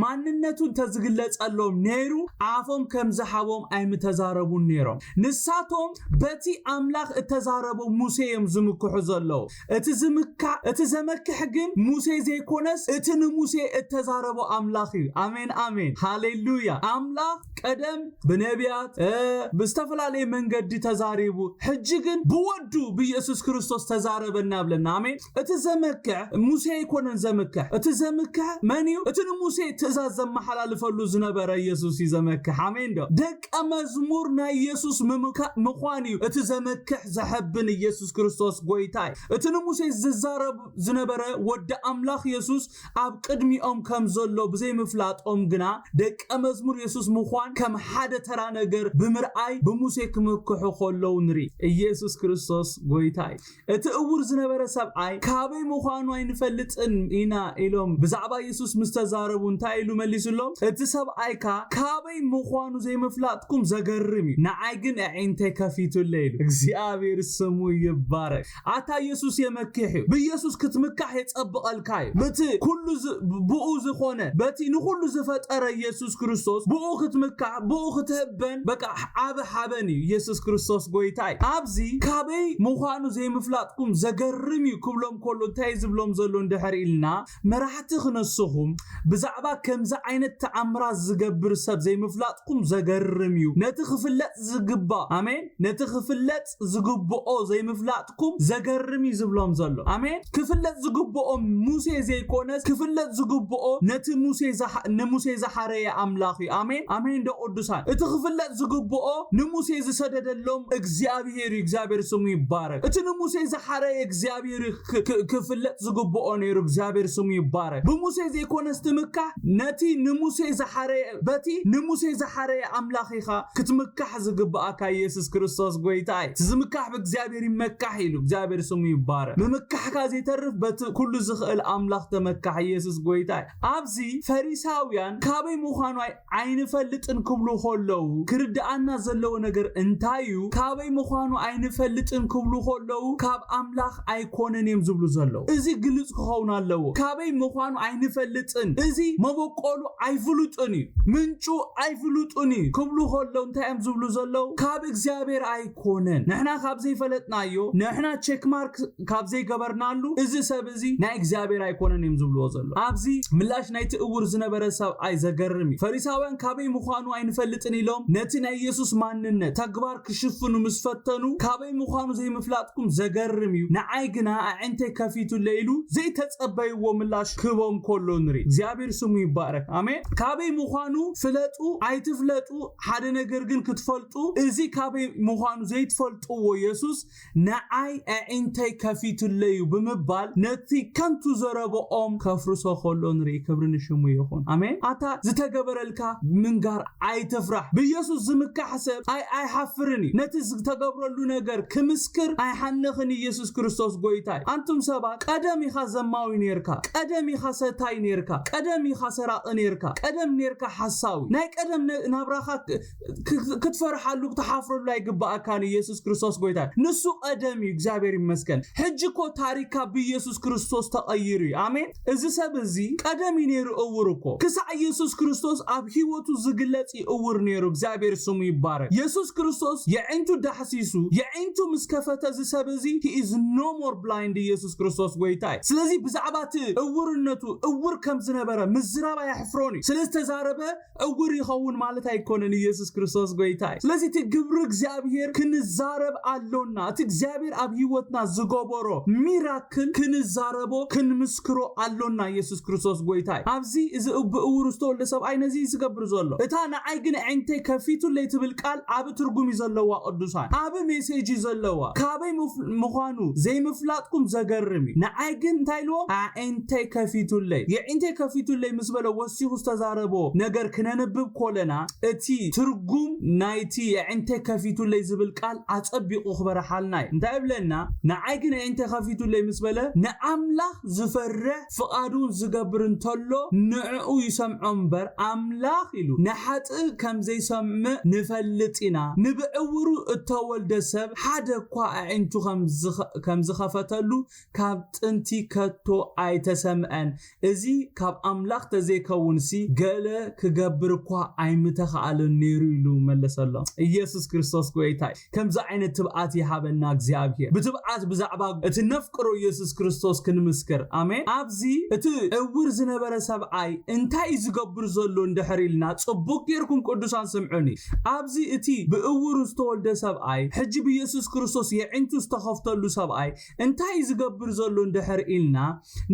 ማንነቱ እንተዝግለጸሎም ነይሩ ኣፎም ከም ዝሓቦም ኣይምተዛረቡን ነይሮም። ንሳቶም በቲ ኣምላኽ እተዛረቦ ሙሴ እዮም ዝምክሑ ዘለዉ። እቲ ዝምካሕ እቲ ዘመክሕ ግን ሙሴ ዘይኮነ ዘይኮነስ እቲ ንሙሴ እተዛረቦ ኣምላኽ እዩ። ኣሜን፣ ኣሜን፣ ሃሌሉያ። ኣምላኽ ቀደም ብነቢያት፣ እ፣ ብዝተፈላለየ መንገዲ ተዛሪቡ፣ ሕጂ ግን ብወዱ ብኢየሱስ ክርስቶስ ተዛረበና ብለና። ኣሜን። እቲ ዘመክሕ ሙሴ ኣይኮነን ዘምክሕ። እቲ ዘምክሕ መን እዩ? እቲ ንሙሴ ትእዛዝ ዘመሓላልፈሉ ዝነበረ ኢየሱስ እዩ ዘመክሕ። ኣሜን ዶ? ደቀ መዝሙር ናይ ኢየሱስ ምምካ-፣ ምዃን እዩ እቲ ዘመክሕ ዘሐብን ኢየሱስ ክርስቶስ ጎይታ እዩ። እቲ ንሙሴ ዝዛረብ ዝነበረ ወዲ ኣምላኽ ኢየሱስ ኣብ ቅድሚኦም ከም ዘሎ ብዘይምፍላጦም ግና ደቀ መዝሙር ኢየሱስ ምዃን ከም ሓደ ተራ ነገር ብምርኣይ ብሙሴ ክምክሑ ከለዉ ንርኢ። ኢየሱስ ክርስቶስ ጎይታ እዩ። እቲ እውር ዝነበረ ሰብኣይ ካበይ ምዃኑ ኣይንፈልጥን ኢና ኢሎም ብዛዕባ ኢየሱስ ምስ ተዛረቡ እንታይ ኢሉ መሊሱሎም? እቲ ሰብኣይካ ካበይ ምዃኑ ዘይምፍላጥኩም ዘገርም እዩ። ንዓይ ግን ኣዒንተይ ከፊቱለይ ኢሉ። እግዚኣብሔር ስሙ ይባረክ። ኣታ ኢየሱስ የመክሕ እዩ። ብኢየሱስ ክትምካሕ የጸብቐልካ እዩ። በቲ ኩሉ ዝ-፣ ብኡ ዝኾነ፣ በቲ ንኹሉ ዝፈጠረ ኢየሱስ ክርስቶስ ብኡ ክትምካሕ፣ ብኡ ክትህበን፣ በቃ ዓብ ሓበን እዩ። ኢየሱስ ክርስቶስ ጎይታ እዩ። ኣብዚ ካበይ ምዃኑ ዘይምፍላጥኩም ዘገርም እዩ ክብሎም ከሎ እንታይ ዝብሎም ዘሎ እንድሕር ኢልና፣ መራሕቲ ክነስኹም ብዛዕባ ከምዚ ዓይነት ተኣምራት ዝገብር ሰብ ዘይምፍላጥኩም ዘገርም እዩ። ነቲ ክፍለጥ ዝግባእ፣ ኣሜን፣ ነቲ ክፍለጥ ዝግብኦ ዘይምፍላጥኩም ዘገርም እዩ ዝብሎም ዘሎ። ኣሜን። ክፍለጥ ዝግብኦ ሙሴ ዘይኮነስ ክፍለጥ ዝግብኦ ነቲ ሙሴ ዝሓ-፣ ንሙሴ ዝሓረየ ኣምላኽ እዩ። ኣሜን። ኣሜን ዶ ቅዱሳን? እቲ ክፍለጥ ዝግብኦ ንሙሴ ዝሰደደሎም እግዚኣብሔር እዩ። እግዚኣብሔር ስሙ ይባረክ። እቲ ንሙሴ ዝሓረየ እግዚኣብሔር እዩ ክ-፣ ክ-፣ ክፍለጥ ዝግብኦ ነይሩ። እግዚኣብሔር ስሙ ይባረክ። ብሙሴ ዘይኮነስ ትምካሕ ነቲ ንሙሴ ዝሓረየ፣ በቲ ንሙሴ ዝሓረየ ኣምላኽ ኢኻ ክትምካሕ ዝግብኣካ። ኢየሱስ ክርስቶስ ጎይታ እዩ። እቲ ዝምካሕ ብእግዚኣብሔር ይመካሕ ኢሉ። እግዚኣብሔር ስሙ ይባረክ። ምምካሕካ ዘይተርፍ በቲ ኩሉ ዝኽእል ኣምላኽ ተመካሕ። ኢየሱስ ጎይታ እዩ። ኣብዚ ፈሪሳውያን ካበይ ምዃኑ ኣይ-፣ ኣይንፈልጥን ክብሉ ከለዉ ክርድኣና ዘለዎ ነገር እንታይ እዩ? ካበይ ምዃኑ ኣይንፈልጥን ክብሉ ከለዉ ካብ ኣምላኽ ኣይኮነን እዮም ዝብሉ ዘለዉ። እዚ ግልጽ ክኸውን ኣለዎ። ካበይ ምዃኑ ኣይንፈልጥን። እዚ መበቆሉ ኣይፍሉጥን እዩ። ምንጩ ኣይፍሉጥን እዩ ክብሉ ከለዉ እንታይ እዮም ዝብሉ ዘለዉ? ካብ እግዚኣብሔር ኣይኮነን። ንሕና ካብ ዘይፈለጥናዮ፣ ንሕና ቼክ ማርክ ካብ ዘይገበርናሉ እዚ ሰብ እዚ ናይ እግዚኣብሔር ኣይኮነን እዮም ዝብልዎ ዘሎ። ኣብዚ ምላሽ ናይቲ እውር ዝነበረ ሰብኣይ ዘገርም እዩ። ፈሪሳውያን ካበይ ምዃኑ ኣይንፈልጥን ኢሎም ነቲ ናይ ኢየሱስ ማንነት ተግባር ክሽፍኑ ምስ ፈተኑ ካበይ ምዃኑ ዘይምፍላጥኩም ዘገርም እዩ። ንዓይ ግና ኣዒንተይ ከፊቱለይ ኢሉ ዘይተጸበይዎ ምላሽ ክህቦም ከሎ ንርኢ። እግዚኣብሔር ስሙ ይባረክ። ኣሜን። ካበይ ምዃኑ ፍለጡ ኣይትፍለጡ ሓደ ነገር ግን ክትፈልጡ፣ እዚ ካበይ ምዃኑ ዘይትፈልጥዎ ኢየሱስ ንዓይ ኣዒንተይ ከፊቱለይ እዩ ብምባል ነቲ ከንቱ ዘረብኦም ከፍርሶ ከሎ ንርኢ። ክብሪ ንሽሙ ይኹን። ኣሜን። ኣታ ዝተገበረልካ ምንጋር ኣይትፍራሕ። ብኢየሱስ ዝምካሕ ሰብ ኣይ-፣ ኣይሓፍርን እዩ። ነቲ ዝተገብረሉ ነገር ክምስክር ኣይሓንኽን። ኢየሱስ ክርስቶስ ጎይታ እዩ። ኣንቱም ሰባት ቀደም ኢኻ ዘማዊ ነርካ፣ ቀደም ኢኻ ሰታይ ነርካ፣ ቀደም ኢኻ ሰራቒ ነርካ፣ ቀደም ነርካ ሓሳዊ። ናይ ቀደም ነ-፣ ናብራኻ ክ-፣ ክ-፣ ክትፈርሓሉ ክትሓፍረሉ ኣይግባኣካን። ኢየሱስ ክርስቶስ ጎይታ እዩ። ንሱ ቀደም እዩ። እግዚኣብሔር ይመስገን። ሕጂ እኮ ታሪካ ብኢየሱስ ክርስቶስ ተቐይሩ እዩ። ኣሜን። እዚ ሰብ እዚ ቀደም እዩ ነይሩ እውር እኮ። ክሳዕ ኢየሱስ ክርስቶስ ኣብ ህይወቱ ዝግለጽ እዩ እውር ነይሩ። እግዚኣብሔር ስሙ ይባረክ። ኢየሱስ ክርስቶስ የዒንቱ ዳሕሲሱ፣ የዒንቱ ምስ ከፈተ እዚ ሰብ እዚ he is no more blind። ኢየሱስ ክርስቶስ ጎይታ እዩ። ስለዚ ብዛዕባ እቲ እውርነቱ እውር ከም ዝነበረ ምዝራብ ኣየሕፍሮን እዩ። ስለ ዝተዛረበ እውር ይኸውን ማለት ኣይኮነን። ኢየሱስ ክርስቶስ ጎይታ እዩ። ስለዚ እቲ ግብሪ እግዚኣብሔር ክንዛረብ ኣሎና። እቲ እግዚኣብሔር ኣብ ህይወትና ዝገበሮ ሚራክል ክንዛረቦ፣ ክንምስክሮ ኣሎና። ኢየሱስ ክርስቶስ ጎይታ እዩ። ኣብዚ እዚ ብእውሩ ዝተወልደ ሰብኣይ ነዚ እዩ ዝገብር ዘሎ። እታ ንዓይ ግን ኣዒንተይ ከፊቱለይ ትብል ቃል ዓቢ ትርጉም እዩ ዘለዋ ቅዱሳን። ዓቢ ሜሴጅ እዩ ዘለዋ። ካበይ ምፍ-፣ ምዃኑ ዘይምፍላጥኩም ዘገርም እዩ። ንዓይ ግን እንታይ ኢልዎ? ኣዒንተይ ከፊቱለይ። የዒንተይ ከፊቱለይ ምስ በለ ወሲኹ ዝተዛረቦ ነገር ክነንብብ ኮለና እቲ ትርጉም ናይቲ የዒንተይ ከፊቱለይ ዝብል ቃል ኣጸቢቑ ክበርሓልና እዩ። እንታይ ይብለና? ንዓይ ግን የዒንተይ ከፊቱለይ ምስ በለ ንኣምላኽ ዝፈርሕ ፍቓዱን ዝገብር እንተሎ ንዕኡ ይሰምዖ እምበር ኣምላኽ ኢሉ ንሓጥእ ከም ዘይሰምዕ ንፈልጥ ኢና። ንብዕውሩ እተወልደ ሰብ ሓደ እኳ ኣዒንቱ ከም ዝኸ-፣ ከም ዝኸፈተሉ ካብ ጥንቲ ከቶ ኣይተሰምዐን። እዚ ካብ ኣምላኽ ተዘይከውንሲ ገለ ክገብር እኳ ኣይምተኻእለን ነይሩ ኢሉ መለሰሎም። ኢየሱስ ክርስቶስ ጎይታ እዩ። ከምዚ ዓይነት ትብዓት ይሃበና እግዚኣብሔር። ብትብዓት ብዛዕባ እቲ ነፍቅሮ ኢየሱስ ክርስቶስ ክንምስክር። ኣሜን። ኣብ ኣብዚ እቲ ዕውር ዝነበረ ሰብኣይ እንታይ እዩ ዝገብር ዘሎ እንድሕር ኢልና፣ ጽቡቅ ጌርኩም ቅዱሳን ስምዑኒ። ኣብዚ እቲ ብእውሩ ዝተወልደ ሰብኣይ፣ ሕጂ ብየሱስ ክርስቶስ የዒንቱ ዝተኸፍተሉ ሰብኣይ እንታይ እዩ ዝገብር ዘሎ እንድሕር ኢልና፣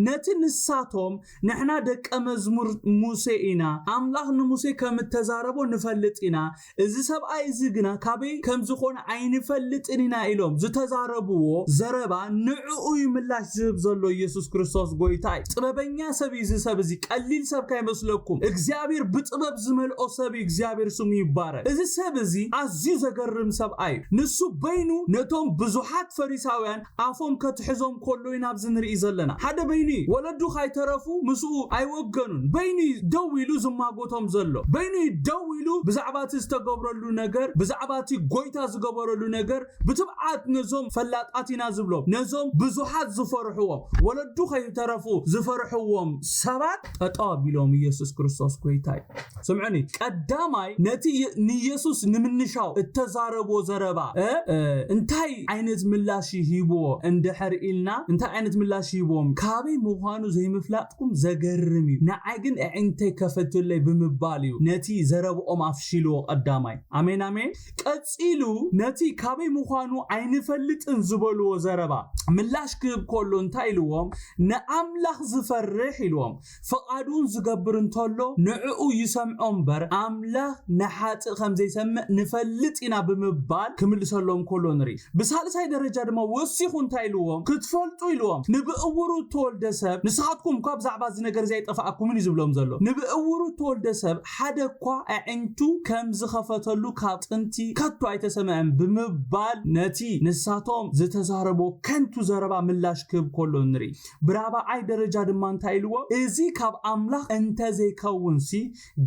ነቲ ንሳቶም፣ "ንሕና ደቀ መዝሙር ሙሴ ኢና፣ ኣምላኽ ንሙሴ ከም እተዛረቦ ንፈልጥ ኢና፣ እዚ ሰብኣይ እዚ ግና ካበይ ከም ዝኾነ ኣይንፈልጥን ኢና" ኢሎም ዝተዛረብዎ ዘረባ፣ ንዕኡ እዩ ምላሽ ዝህብ ዘሎ። ኢየሱስ ክርስቶስ ጎይታ እዩ። ጥበበኛ ሰብ እዩ እዚ ሰብ እዚ። ቀሊል ሰብ ካይመስለኩም። እግዚኣብሔር ብጥበብ ዝመልኦ ሰብ እዩ። እግዚኣብሔር ስሙ ይባረክ። እዚ ሰብ እዚ ኣዝዩ ዘገርም ሰብኣይ እዩ። ንሱ በይኑ ነቶም ብዙሓት ፈሪሳውያን ኣፎም ከትሕዞም ከሎ ኢና ኣብዚ ንርኢ ዘለና። ሓደ በይኑ እዩ። ወለዱ ካይተረፉ ምስኡ ኣይወገኑን። በይኑ እዩ ደው ኢሉ ዝማጎቶም ዘሎ። በይኑ እዩ ደው ኢሉ ብዛዕባ እቲ ዝተገብረሉ ነገር፣ ብዛዕባ እቲ ጎይታ ዝገበረሉ ነገር ብትብዓት ነዞም ፈላጣት ኢና ዝብሎም፣ ነዞም ብዙሓት ዝፈርሕዎም፣ ወለዱ ከይተረፉ ዝፈርሕዎም ሰባት ጠጠው ኣቢሎም፣ ኢየሱስ ክርስቶስ ጎይታ እዩ። ስምዑኒ፣ ቀዳማይ ነቲ የ-፣ ንኢየሱስ ንምንሻው እተዛረቦ ዘረባ፣ እ፣ እ፣ እንታይ ዓይነት ምላሽ ሂብዎ እንድሕር ኢልና፣ እንታይ ዓይነት ምላሽ ሂብዎም? ካበይ ምዃኑ ዘይምፍላጥኩም ዘገርም እዩ። ንዓይ ግን ኣዒንተይ ከፈትለይ ብምባል እዩ ነቲ ዘረብኦም ኣፍሺልዎ ቀዳማይ። ኣሜን፣ ኣሜን። ቀጺሉ ነቲ ካበይ ምዃኑ ኣይንፈልጥን ዝበልዎ ዘረባ ምላሽ ክህብ ከሎ እንታይ ኢልዎም? "ንኣምላኽ ዝፈርሕ" ኢልዎም። "ፍቓዱን ዝገብር እንተሎ ንዕኡ ይሰምዖ እምበር፣ ኣምላኽ ንሓጥእ ከም ዘይሰምዕ ንፈልጥ ኢና" ብምባል ክምልሰሎም ከሎ ንርኢ። ብሳልሳይ ደረጃ ድማ ወሲኹ እንታይ ኢልዎም? "ክትፈልጡ" ኢልዎም። "ንብእውሩ እተወልደ ሰብ"፣ ንስኻትኩም እኳ ብዛዕባ እዚ ነገር እዚ ኣይጠፋኣኩምን እዩ ዝብሎም ዘሎ። "ንብእውሩ እተወልደ ሰብ ሓደ እኳ ኣዒንቱ ከም ዝኸፈተሉ ካብ ጥንቲ ከቶ ኣይተሰምዐን" ብምባል ነቲ ንሳቶም ዝተዛረቦ ከንቱ ዘረባ ምላሽ ክህብ ከሎ ንርኢ። ብራብዓይ ደረጃ ድማ እንታይ ኢልዎ? "እዚ ካብ ኣምላኽ እንተዘይከውንሲ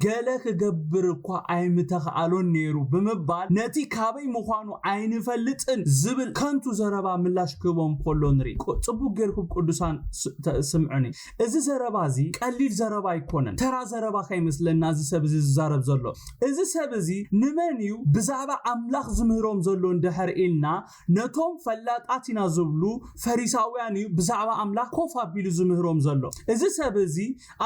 ገለ ክገብር እኳ ኣይምተኽኣሎን ነይሩ" ብምባል ነቲ ካበይ ምዃኑ ኣይንፈልጥን ዝብል ከንቱ ዘረባ ምላሽ ክህቦም ከሎ ንርኢ። ቁ-፣ ጽቡቅ ጌርኩም ቅዱሳን ስ-፣ ተ-፣ ስምዑኒ። እዚ ዘረባ እዚ ቀሊል ዘረባ ኣይኮነን። ተራ ዘረባ ከይመስለና እዚ ሰብ እዚ ዝዛረብ ዘሎ። እዚ ሰብ እዚ ንመን እዩ ብዛዕባ ኣምላኽ ዝምህሮም ዘሎ እንድሕር ኢልና፣ ነቶም ፈላጣት ኢና ዝብሉ ፈሪሳውያን እዩ ብዛዕባ ኣምላኽ ኮፍ ኣቢሉ ዝምህሮም ዘሎ። እዚ ሰብ እዚ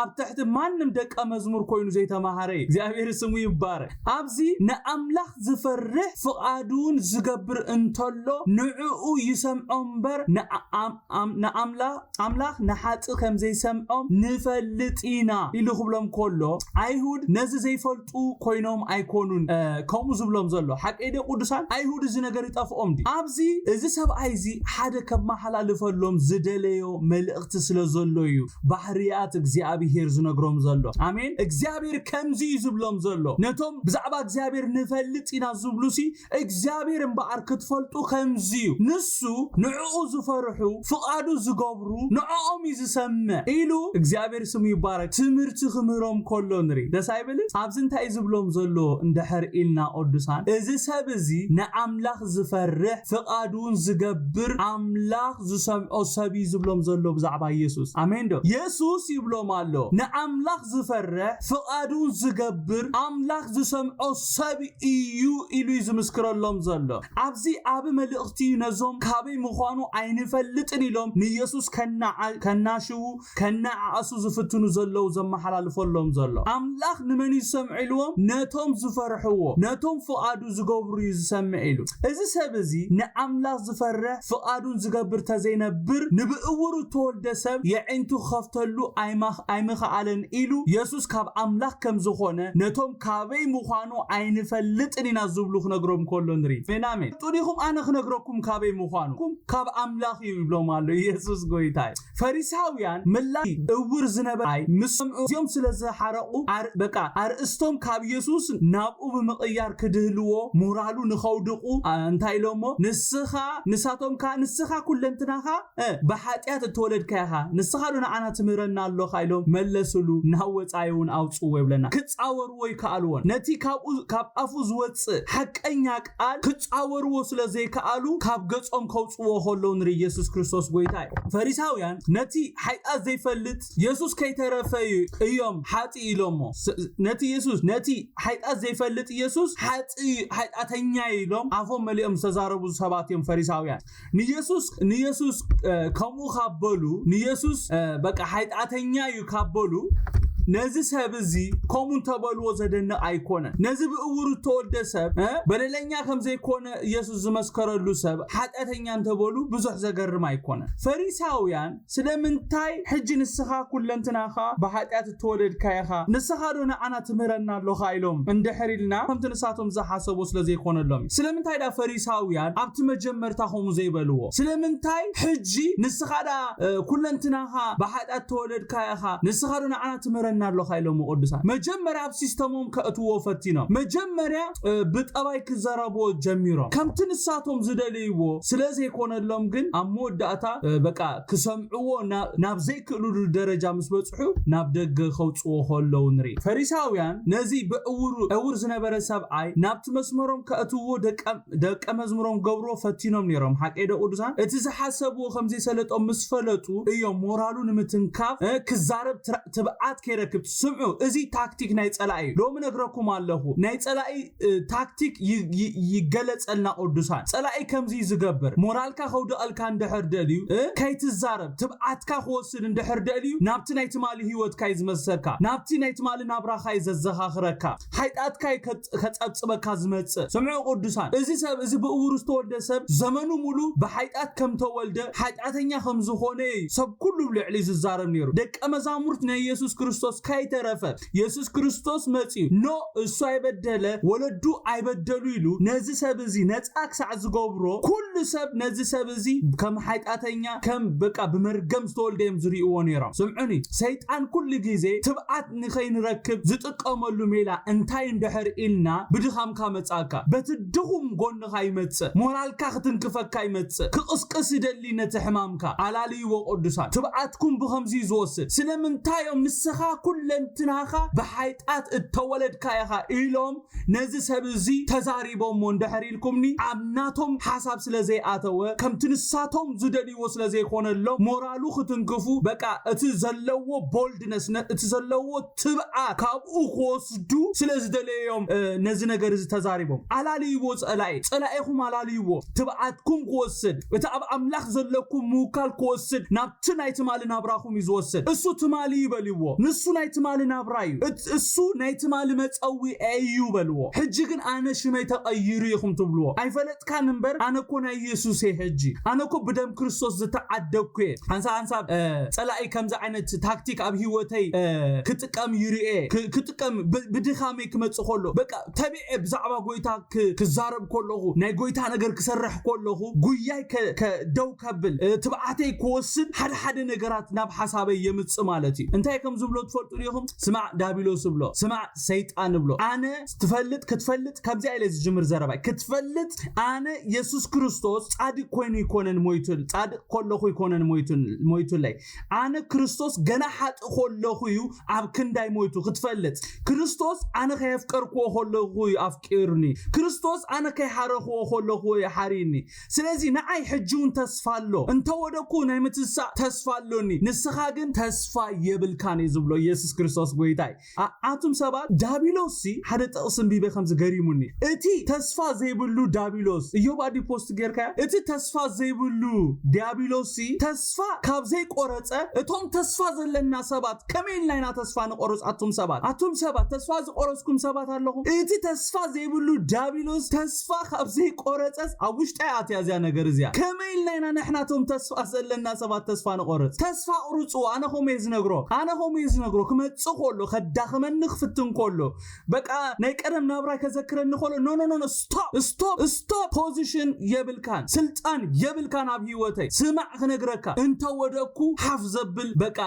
ኣብ ትሕቲ ማንም ደቀ መዝሙር ኮይኑ ዘይተማሃረ እዩ። እግዚኣብሔር ስሙ ይባረክ። ኣብዚ ንኣምላኽ ዝፈርሕ ፍቓዱን ዝገብር እንተሎ ንዕኡ ይሰምዖ እምበር ንኣ-፣ ኣም-፣ ኣም-፣ ንኣምላ-፣ ኣምላኽ ንሓጥእ ከም ዘይሰምዖም ንፈልጥ ኢና ኢሉ ክብሎም ከሎ፣ ኣይሁድ ነዚ ዘይፈልጡ ኮይኖም ኣይኮኑን፣ እ፣ ከምኡ ዝብሎም ዘሎ። ሓቀይ ዶ ቅዱሳን? ኣይሁድ እዚ ነገር ይጠፍኦም ድዩ? ኣብዚ እዚ ሰብኣይ እዚ ሓደ ከመሓላልፈሎም ዝደለዮ መልእኽቲ ስለ ዘሎ እዩ ባህርያት እግዚኣብሔር ዝነግሮም ዘሎ። ኣሜን። እግዚኣብሔር ከምዚ እዩ ዝብሎም ዘሎ። ነቶም ብዛዕባ እግዚኣብሔር ንፈልጥ ኢና ዝብሉሲ፣ እግዚኣብሔር እምበኣር ክትፈልጡ ከምዚ እዩ። ንሱ ንዕኡ ዝፈርሑ፣ ፍቓዱ ዝገብሩ፣ ንዕኦም እዩ ዝሰምዕ ኢሉ እግዚኣብሔር ስሙ ይባረክ። ትምህርቲ ክምህሮም ከሎ ንርኢ። ደስ ኣይብልን? ኣብዚ እንታይ እዩ ዝብሎም ዘሎ እንድሕር ኢልና ቅዱሳን፣ እዚ ሰብ እዚ ንኣምላኽ ዝፈርሕ፣ ፍቓዱ እውን ዝገብር፣ ኣምላኽ ዝሰምዖ ሰብ እዩ ዝብሎም ዘሎ ብዛዕባ ኢየሱስ። ኣሜን ዶ? የሱስ ይብሎም ኣሎ። ንኣምላኽ ዝፈርሕ፣ ፍቓዱ እውን ዝገብር፣ ኣምላኽ ዝሰምዖ ሰብ እዩ ኢሉ እዩ ዝምስክረሎም ዘሎ። ኣብዚ ዓቢ መልእኽቲ እዩ ነዞም ካበይ ምዃኑ ኣይንፈልጥን ኢሎም ንኢየሱስ ከናዓ-፣ ከናሽዉ፣ ከነዓዕሱ ዝፍትኑ ዘለዉ ዘመሓላልፈሎም ዘሎ። ኣምላኽ ንመን እዩ ዝሰምዖ ኢልዎም? ነቶም ዝፈርሕዎ፣ ነቶም ፍቓዱ ዝገብሩ እዩ ዝሰምዕ ኢሉ። እዚ ሰብ እዚ ንኣምላኽ ዝፈርሕ ፍቓዱን ዝገብር ተዘይነብር፣ ንብእውሩ እተወልደ ሰብ የዒንቱ ክኸፍተሉ ኣይማኽ-፣ ኣይምኸኣለን ኢሉ የሱስ ካብ ኣምላኽ ከም ዝኾነ፣ ነቶም ካበይ ምዃኑ ኣይንፈልጥን ኢና ዝብሉ ክነግሮም ከሎ ንርኢ። ኣሜን፣ ኣሜን። ትፈልጡ ዲኹም ኣነ ክነግረኩም ካበይ ምዃኑ? ካብ ኣምላኽ እዩ ይብሎም ኣሎ። ኢየሱስ ጎይታ እዩ። ፈሪሳውያን ምላሽ እውር ዝነበረ ኣይ ምስ ሰምዑ እዚኦም ስለ ዝሓረቑ ኣር-፣ በቃ ኣርእስቶም ካብ ኢየሱስ ናብኡ ብምቕያር ክድህልዎ ሞራሉ ንኸውድቑ፣ ኣ፣ እንታይ ኢሎሞ? ንስኻ፣ ንሳቶም ከኣ ንስኻ ኩለንትናኻ፣ እ፣ ብሓጢኣት እተወለድካ ኢኻ። ንስኻ ዶ ንዓና ትምህረና ኣሎኻ? ኢሎም መለስሉ። ናብ ወጻኢ እውን ኣውጽዎ ይብለና። ክጻወርዎ ይከኣልዎን። ነቲ ካብኡ፣ ካብ ኣፉ ዝወጽእ ሓቀኛ ቃል ክጻወርዎ ስለ ዘይከኣሉ ካብ ገጾም ከውጽዎ ከለዉ ንርኢ። ኢየሱስ ክርስቶስ ጎይታ እዩ። ፈሪሳውያን ነቲ ሓጢኣት ዘይፈልጥ የሱስ ከይተረፈ እዩ፣ እዮም ሓጢእ ኢሎሞ። ስ-፣ ነቲ የሱስ፣ ነቲ ሓጢኣት ዘይፈልጥ የሱስ ሓጢእ፣ ሓጢኣተኛ እዩ ኢሎም ኣፎም መሊኦም ዝተዛረቡ ሰባት እዮም ፈሪሳውያን። ንየሱስ፣ ንየሱስ፣ እ፣ ከምኡ ካብ በሉ፣ ንየሱስ የሱስ በቃ ሓጢኣተኛ እዩ ካብ በሉ፣ ነዚ ሰብ እዚ ከምኡ እንተበልዎ ዘደንቕ ኣይኮነን። ነዚ ብእውሩ እተወልደ ሰብ በደለኛ ከም ዘይኮነ የሱስ ዝመስከረሉ ሰብ ሓጢኣተኛ እንተበሉ ብዙሕ ዘገርም ኣይኮነን። ፈሪሳውያን ስለምንታይ ሕጂ ንስኻ ኩለንትናኻ ብሓጢኣት እተወለድካ ኢኻ፣ ንስኻ ዶ ንዓና ትምህረና ኣሎኻ ኢሎም እንድሕር ኢልና ከምቲ ንሳቶም ዝሓሰቡ ስለ ዘይኮነሎም እዩ። ስለምንታይ ዳ ፈሪሳውያን ኣብቲ መጀመርታ ከምኡ ዘይበልዎ? ስለምንታይ ሕጂ ንስኻ ዳ ኩለንትናኻ ብሓጢኣት ተወለድካ ኢኻ፣ ንስኻ ዶ ንዓና ትምህረና ኣሎኻ ኢሎም ቅዱሳን መጀመርያ ኣብ ሲስተሞም ከእትዎ ፈቲኖም። መጀመርያ ብጠባይ ክዘረብዎ ጀሚሮም። ከምቲ ንሳቶም ዝደልይዎ ስለ ዘይኮነሎም ግን ኣብ መወዳእታ በቃ ክሰምዕዎ ናብ ዘይክእልሉ ደረጃ ምስ በጽሑ ናብ ደገ ከውጽዎ ከለዉ ንርኢ። ፈሪሳውያን ነዚ ብዕውሩ ዕውር ዝነበረ ሰብኣይ ናብቲ መስመሮም ከእትዎ ደቀ መዝሙሮም ገብርዎ ፈቲኖም ነይሮም። ሓቀይ ዶ ቅዱሳን? እቲ ዝሓሰብዎ ከም ዘይሰለጦም ምስ ፈለጡ እዮም ሞራሉ ንምትንካፍ ክዛረብ ትብዓት ከይረክብ። ስምዑ፣ እዚ ታክቲክ ናይ ጸላኢ እዩ። ሎሚ ነግረኩም ኣለኹ፣ ናይ ጸላኢ ታክቲክ ይገለጸልና ቅዱሳን። ጸላኢ ከምዚ ዝገብር ሞራልካ ከውድቐልካ እንድሕር ደልዩ ከይትዛረብ ትብዓትካ ክወስድ እንድሕር ደልዩ ናብቲ ናይ ትማሊ ህይወትካ እዩ ዝመልሰካ፣ ናብቲ ናይ ትማሊ ናብራኻ እዩ ዘዘኻኽረካ፣ ሓጢኣትካ እዩ ከጸብጽበካ ዝመጽእ። ስምዑ ቅዱሳን፣ እዚ ሰብ እዚ ብእውሩ ዝተወልደ ሰብ ዘመኑ ሙሉ ብሓጢኣት ከም ተወልደ ሓጢኣተኛ ከም ዝኾነ እዩ ሰብ ኩሉ ብልዕሊ ዝዛረብ ነይሩ። ደቀ መዛሙርት ናይ የሱስ ክርስቶስ ከይተረፈ የሱስ ክርስቶስ መጺኡ ኖ እሱ ኣይበደለ ወለዱ ኣይበደሉ ኢሉ ነዚ ሰብ እዚ ነጻ ክሳዕ ዝገብሮ ኩሉ ሰብ ነዚ ሰብ እዚ ከም ሓጢኣተኛ ከም በቃ ብመርገም ዝተወልደ እዮም ዝርእይዎ ነይሮም። ስምዑኒ፣ ሰይጣን ኩሉ ግዜ ትብዓት ንኸይንረክብ ዝጥቀመሉ ሜላ እንታይ እንድሕር ኢልና ብድኻምካ መጻካ በቲ ድኹም ጎንኻ ይመጽእ፣ ሞራልካ ክትንክፈካ ይመጽእ፣ ክቕስቅስ ይደሊ ነቲ ሕማምካ ኣላልይዎ። ቅዱሳን ትብዓትኩም ብኸምዚ እዩ ዝወስድ። ስለምንታይ እዮም ንስኻ ኩለንትናኻ ብሓይጣት እተወለድካ ኢኻ ኢሎም ነዚ ሰብ እዚ ተዛሪቦሞ እንድሕር ኢልኩምኒ ኣብ ናቶም ሓሳብ ስለ ዘይኣተወ ከምቲ ንሳቶም ዝደልይዎ ስለ ዘይኮነሎም ሞራሉ ክትንክፉ በቃ እቲ ዘለዎ ቦልድነስ እቲ ዘለዎ ትብዓት ካብኡ ክወስዱ ስለ ዝደለዮም ነዚ ነገር እዚ ተዛሪቦም። ኣላልይዎ ጸላኢ፣ ጸላኢኹም ኣላልይዎ። ትብዓትኩም ክወስድ፣ እቲ ኣብ ኣምላኽ ዘለኩም ምውካል ክወስድ ናብቲ ናይ ትማሊ ናብራኹም እዩ ዝወስድ። እሱ ትማሊ እዩ በልዎ። ንሱ ናይ ትማሊ ናብራ እዩ። እሱ ናይ ትማሊ መጸዊዒ እዩ በልዎ። ሕጂ ግን ኣነ ሽመይ ተቐይሩ ኢኹም ትብልዎ። ኣይፈለጥካን እምበር ኣነ እኮ ናይ የሱስ እየ። ሕጂ ኣነ እኮ ብደም ክርስቶስ ዝተዓደግኩ እየ። ሓንሳብ ሓንሳብ ጸላኢ ከምዚ ዓይነት ታክቲክ ኣብ ህይወተይ ክጥቀም ይርኤ ክጥቀም ብድኻመይ ክመጽእ ከሎ በቃ ተቢዐ ብዛዕባ ጎይታ ክዛረብ ከለኹ ናይ ጎይታ ነገር ክሰርሕ ከለኹ ጉያይ ደው ከብል ትብዓተይ ክወስድ ሓደ ሓደ ነገራት ናብ ሓሳበይ የምጽእ ማለት እዩ። እንታይ ከም ዝብሎ ትፈልጡ ዲኹም? ስማዕ ዳቢሎስ እብሎ፣ ስማዕ ሰይጣን እብሎ። ኣነ ትፈልጥ ክትፈልጥ ከምዚኣ ኢለ ዝጅምር ዘረባይ ክትፈልጥ ኣነ የሱስ ክርስቶስ ጻድቅ ኮይኑ ይኮነን ሞይቱ ጻድቅ ከለኹ ይኮነን ሞይቱለይ። ኣነ ክርስቶስ ገና ሓጥእ ከለኹ እዩ ኣብ ክንዳይ ሞይቱ ክትፈልጥ። ክርስቶስ ኣነ ከየፍቀርክዎ ከለኹ እዩ ኣፍቂርኒ። ክርስቶስ ኣነ ከይሓረኽዎ ከለኹ እዩ ሓሪኒ። ስለዚ ንዓይ ሕጂ እውን ተስፋ ኣሎ። እንተወደኩ ናይ ምትሳእ ተስፋ ኣሎኒ። ንስኻ ግን ተስፋ የብልካን እዩ ዝብሎ ኢየሱስ ክርስቶስ ጎይታይ። ኣቱም ሰባት ዳቢሎስ ሲ ሓደ ጥቕሲ እንቢበ ከምዚ ገሪሙኒ። እቲ ተስፋ ዘይብሉ ዳቢሎስ እዮብ ኣዲ ፖስት ጌርካያ። እቲ ተስፋ ዘይብሉ ዲያቢሎስ ሲ ተስፋ ካብ ዘይቆረጸ እቶም ተስፋ ዘለና ሰባት ከመይ ኢልና ኢና ተስፋ ንቆርጽ? ኣቱም ሰባት ኣቱም ሰባት ተስፋ ዝቆረጽኩም ሰባት ኣለኹም። እቲ ተስፋ ዘይብሉ ዳቢሎስ ተስፋ ካብ ዘይቆረጸስ ኣብ ውሽጢ ኣትያ እዚያ ነገር እዚያ። ከመይ ኢልና ኢና ንሕናቶም ተስፋ ዘለና ሰባት ተስፋ ንቆርጽ? ተስፋ ቁርጹ። ኣነ ከምኡ እየ ዝነግሮ። ኣነ ከምኡ እየ ዝነግሮ። ክመጽእ ከሎ ከዳኽመኒ ክፍትን ከሎ በቃ ናይ ቀደም ናብራይ ከዘክረኒ ከሎ ኖ ኖ ኖ ስቶፕ ስቶፕ ስቶፕ ፖዚሽን የብልካን ስልጣን የብልካን ኣብ ህይወተይ። ስማዕ ክነግረካ እንተ ወደኩ ሓፍ ዘብል በቃ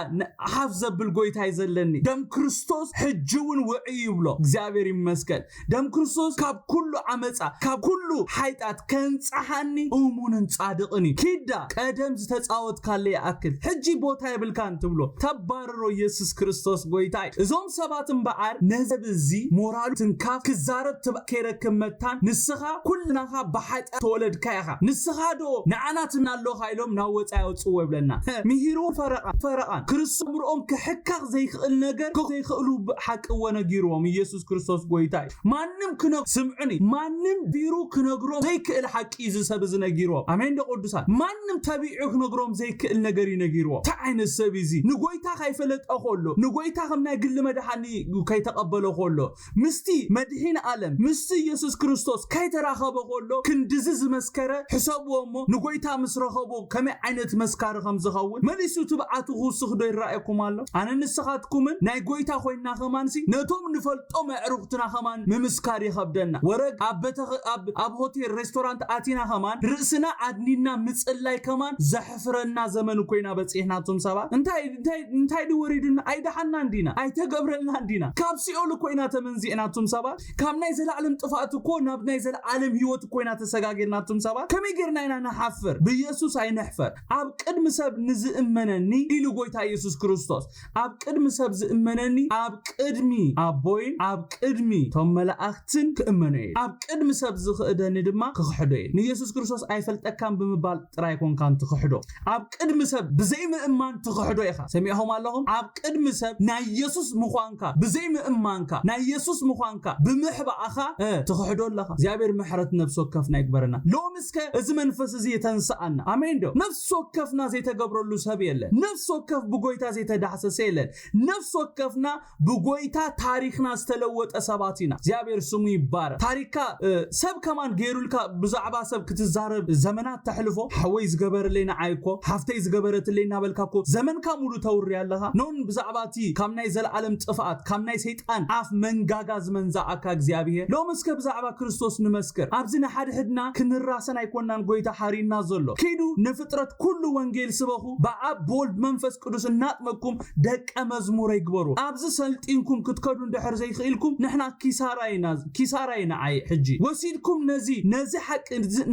ሓፍ ዘብል ጎይታይ ዘለኒ ደም ክርስቶስ ሕጂ እውን ውዒ ይብሎ። እግዚኣብሔር ይመስገን። ደም ክርስቶስ ካብ ኩሉ ዓመፃ ካብ ኩሉ ሓይጣት ከንፀሓኒ እሙንን ፃድቕን እዩ። ኪዳ ቀደም ዝተፃወትካለ ይኣክል ሕጂ ቦታ የብልካን ትብሎ ተባርሮ ኢየሱስ ክርስቶስ ክርስቶስ ጎይታ እዩ። እዞም ሰባት እምበኣር ነዚ ሰብ እዚ ሞራሉ ትንካፍ ክዛረብ ትብ ከይረክብ መታን ንስኻ ኩልናኻ ብሓጢኣት ተወለድካ ኢኻ። ንስኻ ዶ ንዓናትና ኣለኻ ኢሎም ናብ ወፃኢ ኣውፅዎ ይብለና። ምሂሩ ፈረቓ ፈረቓን ክርስቶስ ምርኦም ክሕካኽ ዘይክእል ነገር ክኾ ዘይክእሉ ሓቂ እዎ ነጊርዎም። ኢየሱስ ክርስቶስ ጎይታ እዩ። ማንም ክነግ ስምዑኒ፣ ማንም ቢሩ ክነግሮም ዘይክእል ሓቂ እዩ እዚ ሰብ እዚ ነጊርዎም። ኣሜን ዶ ቅዱሳን? ማንም ተቢዑ ክነግሮም ዘይክእል ነገር እዩ ነጊርዎም። እንታይ ዓይነት ሰብ እዩ እዚ? ንጎይታ ካይፈለጠ ከሎ፣ ንጎይታ ከም ናይ ግሊ መድሓኒ ከይተቐበሎ ከሎ፣ ምስቲ መድሒን ዓለም ምስቲ ኢየሱስ ክርስቶስ ከይተራኸበ ከሎ ክንድዚ ዝመስከረ ሕሰብዎ እሞ፣ ንጎይታ ምስ ረኸቦ ከመይ ዓይነት መስካሪ ከም ዝኸውን መሊሱ ትብዓቱ ክውስኽ ዶ ይረኣየኩም ኣሎ? ኣነ ንስኻትኩምን ናይ ጎይታ ኮይንና ከማንሲ ነቶም ንፈልጦም ኣዕሩኽትና ከማን ምምስካር ይኸብደና። ወረግ ኣብ ቤተ ኣብ ኣብ ሆቴል ሬስቶራንት ኣቲና ከማን ርእስና ኣድኒና ምጽላይ ከማን ዘሕፍረና ዘመን እኮ ኢና በጺሕና። እቶም ሰባት እንታይ እንታይ እንታይ ድዩ ወሪዱና? ኣይደሓና እንዲና፣ ኣይተገብረልና እንዲና። ካብ ሲኦል እኮ ኢና ተመንዚዕና። እቶም ሰባት ካብ ናይ ዘላለም ጥፋት እኮ ናብ ናይ ዘላለም ህይወት እኮ ኢና ተሰጋጊርና። እቶም ሰባት ከመይ ጌርና ኢና ንሓፍር? ብኢየሱስ ኣይንሕፈር። ኣብ ቅድሚ ሰብ ንዝእመነኒ ኢሉ ጎይታ ኢየሱስ ክርስቶስ፣ ኣብ ቅድሚ ሰብ ዝእመነኒ ኣብ ቅድሚ ኣቦይን ኣብ ቅድሚ እቶም መላእኽትን ክእመኖ እየ። ኣብ ቅድሚ ሰብ ዝኽእደኒ ድማ ክኽሕዶ እየ። ንኢየሱስ ክርስቶስ ኣይፈልጠካን ብምባል ጥራይ ኮንካን ትኽሕዶ። ኣብ ቅድሚ ሰብ ብዘይምእማን ትኽሕዶ ኢኻ። ሰሚዕኹም ኣለኹም? ኣብ ቅድሚ ሰብ ናይ ኢየሱስ ምዃንካ ብዘይምእማንካ፣ ናይ ኢየሱስ ምዃንካ ብምሕባእኻ፣ እ፣ ትኽሕዶ ኣለኻ። እግዚኣብሔር ምሕረት ነፍሲ ወከፍና ይግበረና። ሎም እስከ እዚ መንፈስ እዚ የተንስኣና። ኣሜን ዶ? ነፍሲ ወከፍና ዘይተገብረሉ ሰብ የለን። ነፍሲ ወከፍ ብጎይታ ዘይተዳህሰሰ የለን። ነፍሲ ወከፍና ብጎይታ ታሪኽና ዝተለወጠ ሰባት ኢና። እግዚኣብሔር ስሙ ይባረክ። ታሪክካ፣ እ፣ ሰብ ከማን ገይሩልካ ብዛዕባ ሰብ ክትዛረብ ዘመናት ተሕልፎ። ሓወይ ዝገበረለይ ንዓይ እኮ፣ ሓፍተይ ዝገበረትለይ እናበልካ እኮ ዘመንካ ሙሉ ተውሪ ኣለኻ። ኖን ብዛዕባ እቲ ካብ ናይ ዘለዓለም ጥፍኣት፣ ካብ ናይ ሰይጣን ኣፍ መንጋጋ ዝመንዛኣካ እግዚኣብሔር። ሎም እስከ ብዛዕባ ክርስቶስ ንመስክር። ኣብዚ ንሓድሕድና ክንራሰን ኣይኮናን ጎይታ ሓሪና ዘሎ። ኪዱ ንፍጥረት ኩሉ ወንጌል ስበኹ፣ ብኣብ ብወልድ መንፈስ ቅዱስ እናጥመቅኩም ደቀ መዝሙረይ ግበሩ። ኣብዚ ሰልጢንኩም ክትከዱ እንድሕር ዘይክኢልኩም ንሕና ኪሳራ ኢና፣ ኪሳራ ኢና። ኣይ ሕጂ ወሲድኩም ነዚ፣ ነዚ ሓቂ፣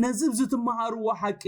ነዚ ብዚ ትመሃርዎ ሓቂ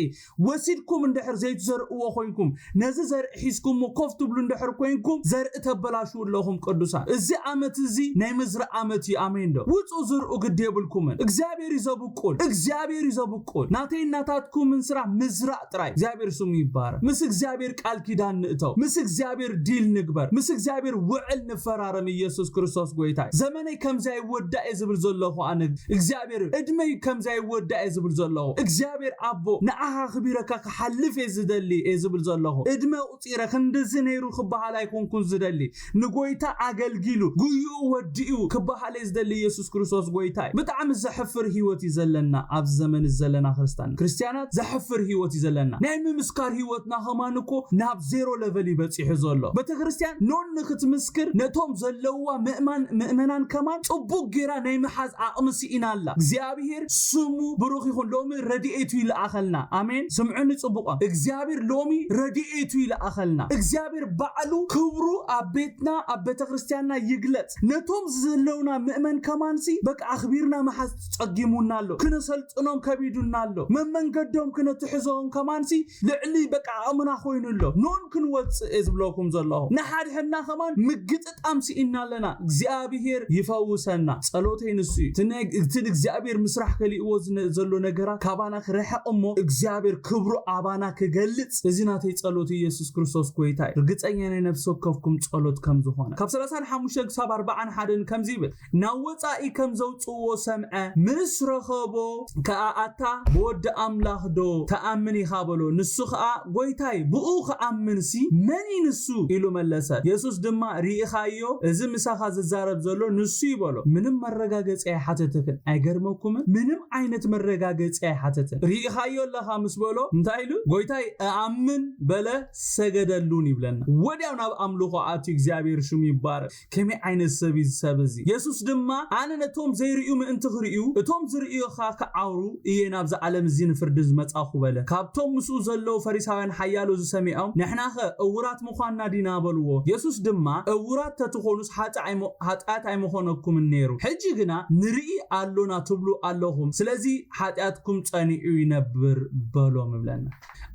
ወሲድኩም እንድሕር ዘይትዘርእዎ ኮይንኩም፣ ነዚ ዘርኢ ሒዝኩሞ ኮፍ ትብሉ እንድሕር ኮይንኩም፣ ዘርኢ ተበላሽው ኣለኹም ቅዱሳን። እዚ ዓመት እዚ ናይ ምዝራእ ዓመት እዩ። ኣሜን ዶ? ውጹ ዝርኡ ግድ የብልኩምን። እግዚኣብሔር እዩ ዘብቁል። እግዚኣብሔር እዩ ዘብቁል። ናተይ እናታትኩምን ስራሕ ምዝራእ ጥራይ። እግዚኣብሔር ስሙ ይባረክ። ምስ እግዚኣብሔር ቃል ኪዳን ንእተው። ምስ እግዚኣብሔር ዲል ንግበር። ምስ እግዚኣብሔር ውዕል ንፈራረም። ኢየሱስ ክርስቶስ ጎይታ እዩ። ዘመነይ ከምዚ ኣይወዳእ እየ ዝብል ዘለኹ ኣነ እግዚኣብሔር። እድመይ ከምዚ ኣይወዳእ እየ ዝብል ዘለኹ እግዚኣብሔር ኣቦ፣ ንዓኻ ክቢረካ ክሓልፍ እየ ዝደሊ እየ ዝብል ዘለኹ። እድመ ቁጺረ ክንድዚ ነይሩ ክበሃል ኣይኮንኩን ዝደሊ። ንጎይታ ኣገልጊሉ ጉይኡ ወዲኡ ክበሃል እየ ዝደሊ። ኢየሱስ ክርስቶስ ጎይታ እዩ። ብጣዕሚ ዘሕፍር ህይወት እዩ ዘለና ኣብዚ ዘመን እዚ ዘለና ክርስቲያን፣ ክርስቲያናት ዘሕፍር ህይወት እዩ ዘለና። ናይ ምምስካር ህይወትና ከማን እኮ ናብ ዜሮ ለቨል እዩ በጺሑ ዘሎ። ቤተክርስትያን ኖን ንክትምስክር ነቶም ዘለውዋ ምእማን፣ ምእመናን ከማን ጽቡቅ ጌራ ናይ ምሓዝ ዓቕሚ ስኢና ኣላ። እግዚኣብሔር ስሙ ብሩኽ ይኹን። ሎሚ ረድኤቱ ይልኣኸልና። ኣሜን። ስምዑኒ ጽቡቕ። እግዚኣብሔር ሎሚ ረድኤቱ ይልኣኸልና። እግዚኣብሔር ባዕሉ ክብሩ ኣብ ቤትና፣ ኣብ ቤተክርስትያንና ይግለጽ። ነቶም ዘለውና ምእመን ከማንሲ በቃ ኣኽቢርና ምሓዝ ጸጊሙና ኣሎ። ክነሰልጥኖም ከቢዱና ኣሎ። መመንገዶም ክነትሕዞም ከማንሲ ልዕሊ በቃ ዓቕምና ኮይኑ ኣሎ። ኖን ክንወጽእ እየ ዝብለኩም ዘለኹ። ንሓድሕድና ከማን ምግጥጣም ስኢና ኣለና። እግዚኣብሔር ይፈውሰና። ጸሎተይ ንሱ እዩ። እቲ ናይ፣ እቲ እግዚኣብሔር ምስራሕ ከሊእዎ ዝነ-፣ ዘሎ ነገራት ካባና ክርሕቕ እሞ እግዚኣብሔር ክብሩ ኣባና ክገልጽ፣ እዚ ናተይ ጸሎት ኢየሱስ ክርስቶስ ጎይታ እዩ። ርግጸኛ ናይ ነፍሲ ወከፍኩም ጸሎት ከም ዝኾነ። ካብ ሰላሳን ሓሙሽተ ክሳብ ኣርባዓን ሓደን ከምዚ ይብል፣ ናብ ወጻኢ ከም ዘውጽእዎ ሰምዐ። ምስ ረኸቦ ከኣ፣ ኣታ ብወዲ ኣምላኽ ዶ ትኣምን ኢኻ? በሎ። ንሱ ኸኣ፣ ጎይታይ፣ ብኡ ክኣምንሲ መን እዩ ንሱ? ኢሉ መለሰ። የሱስ ድማ፣ ርኢኻዮ? እዚ ምሳኻ ዝዛረብ ዘሎ ንሱ እዩ፣ በሎ። ምንም መረጋገጺ ኣይሓተተክን። ኣይገርመኩምን? ምንም ዓይነት መረጋገጺ ኣይሓተተን። ርኢኻዮ ኣለኻ ምስ በሎ፣ እንታይ ኢሉ? ጎይታይ፣ እኣምን በለ፣ ሰገደሉን ይብለና። ወዲያው ናብ ኣምልኾ ኣትዩ፣ እግዚኣብሔር ሽሙ ይባረክ። ከመይ ዓይነት ሰብ እዩ እዚ ሰብ እዚ? የሱስ ድማ፣ ኣነ ነቶም ዘይርእዩ ምእንቲ ክርእዩ፣ እቶም ዝርእዩ ኸኣ ክዓብሩ እየ ናብዚ ዓለም እዚ ንፍርዲ ዝመጻኹ በለ። ካብቶም ምስኡ ዘለዉ ፈሪሳውያን ሓያሎ እዚ ሰሚዖም፣ ንሕናኸ እውራት ምዃንና ዲና? በልዎ። የሱስ ድማ፣ እውራት ተትኾኑስ ሓጢ ኣይሞ-፣ ሓጢኣት ኣይምኾነኩምን ነይሩ። ሕጂ ግና ንርኢ ኣሎና ትብሉ ኣለኹም። ስለዚ ሓጢኣትኩም ጸኒዑ ይነብር በሎም ይብለና።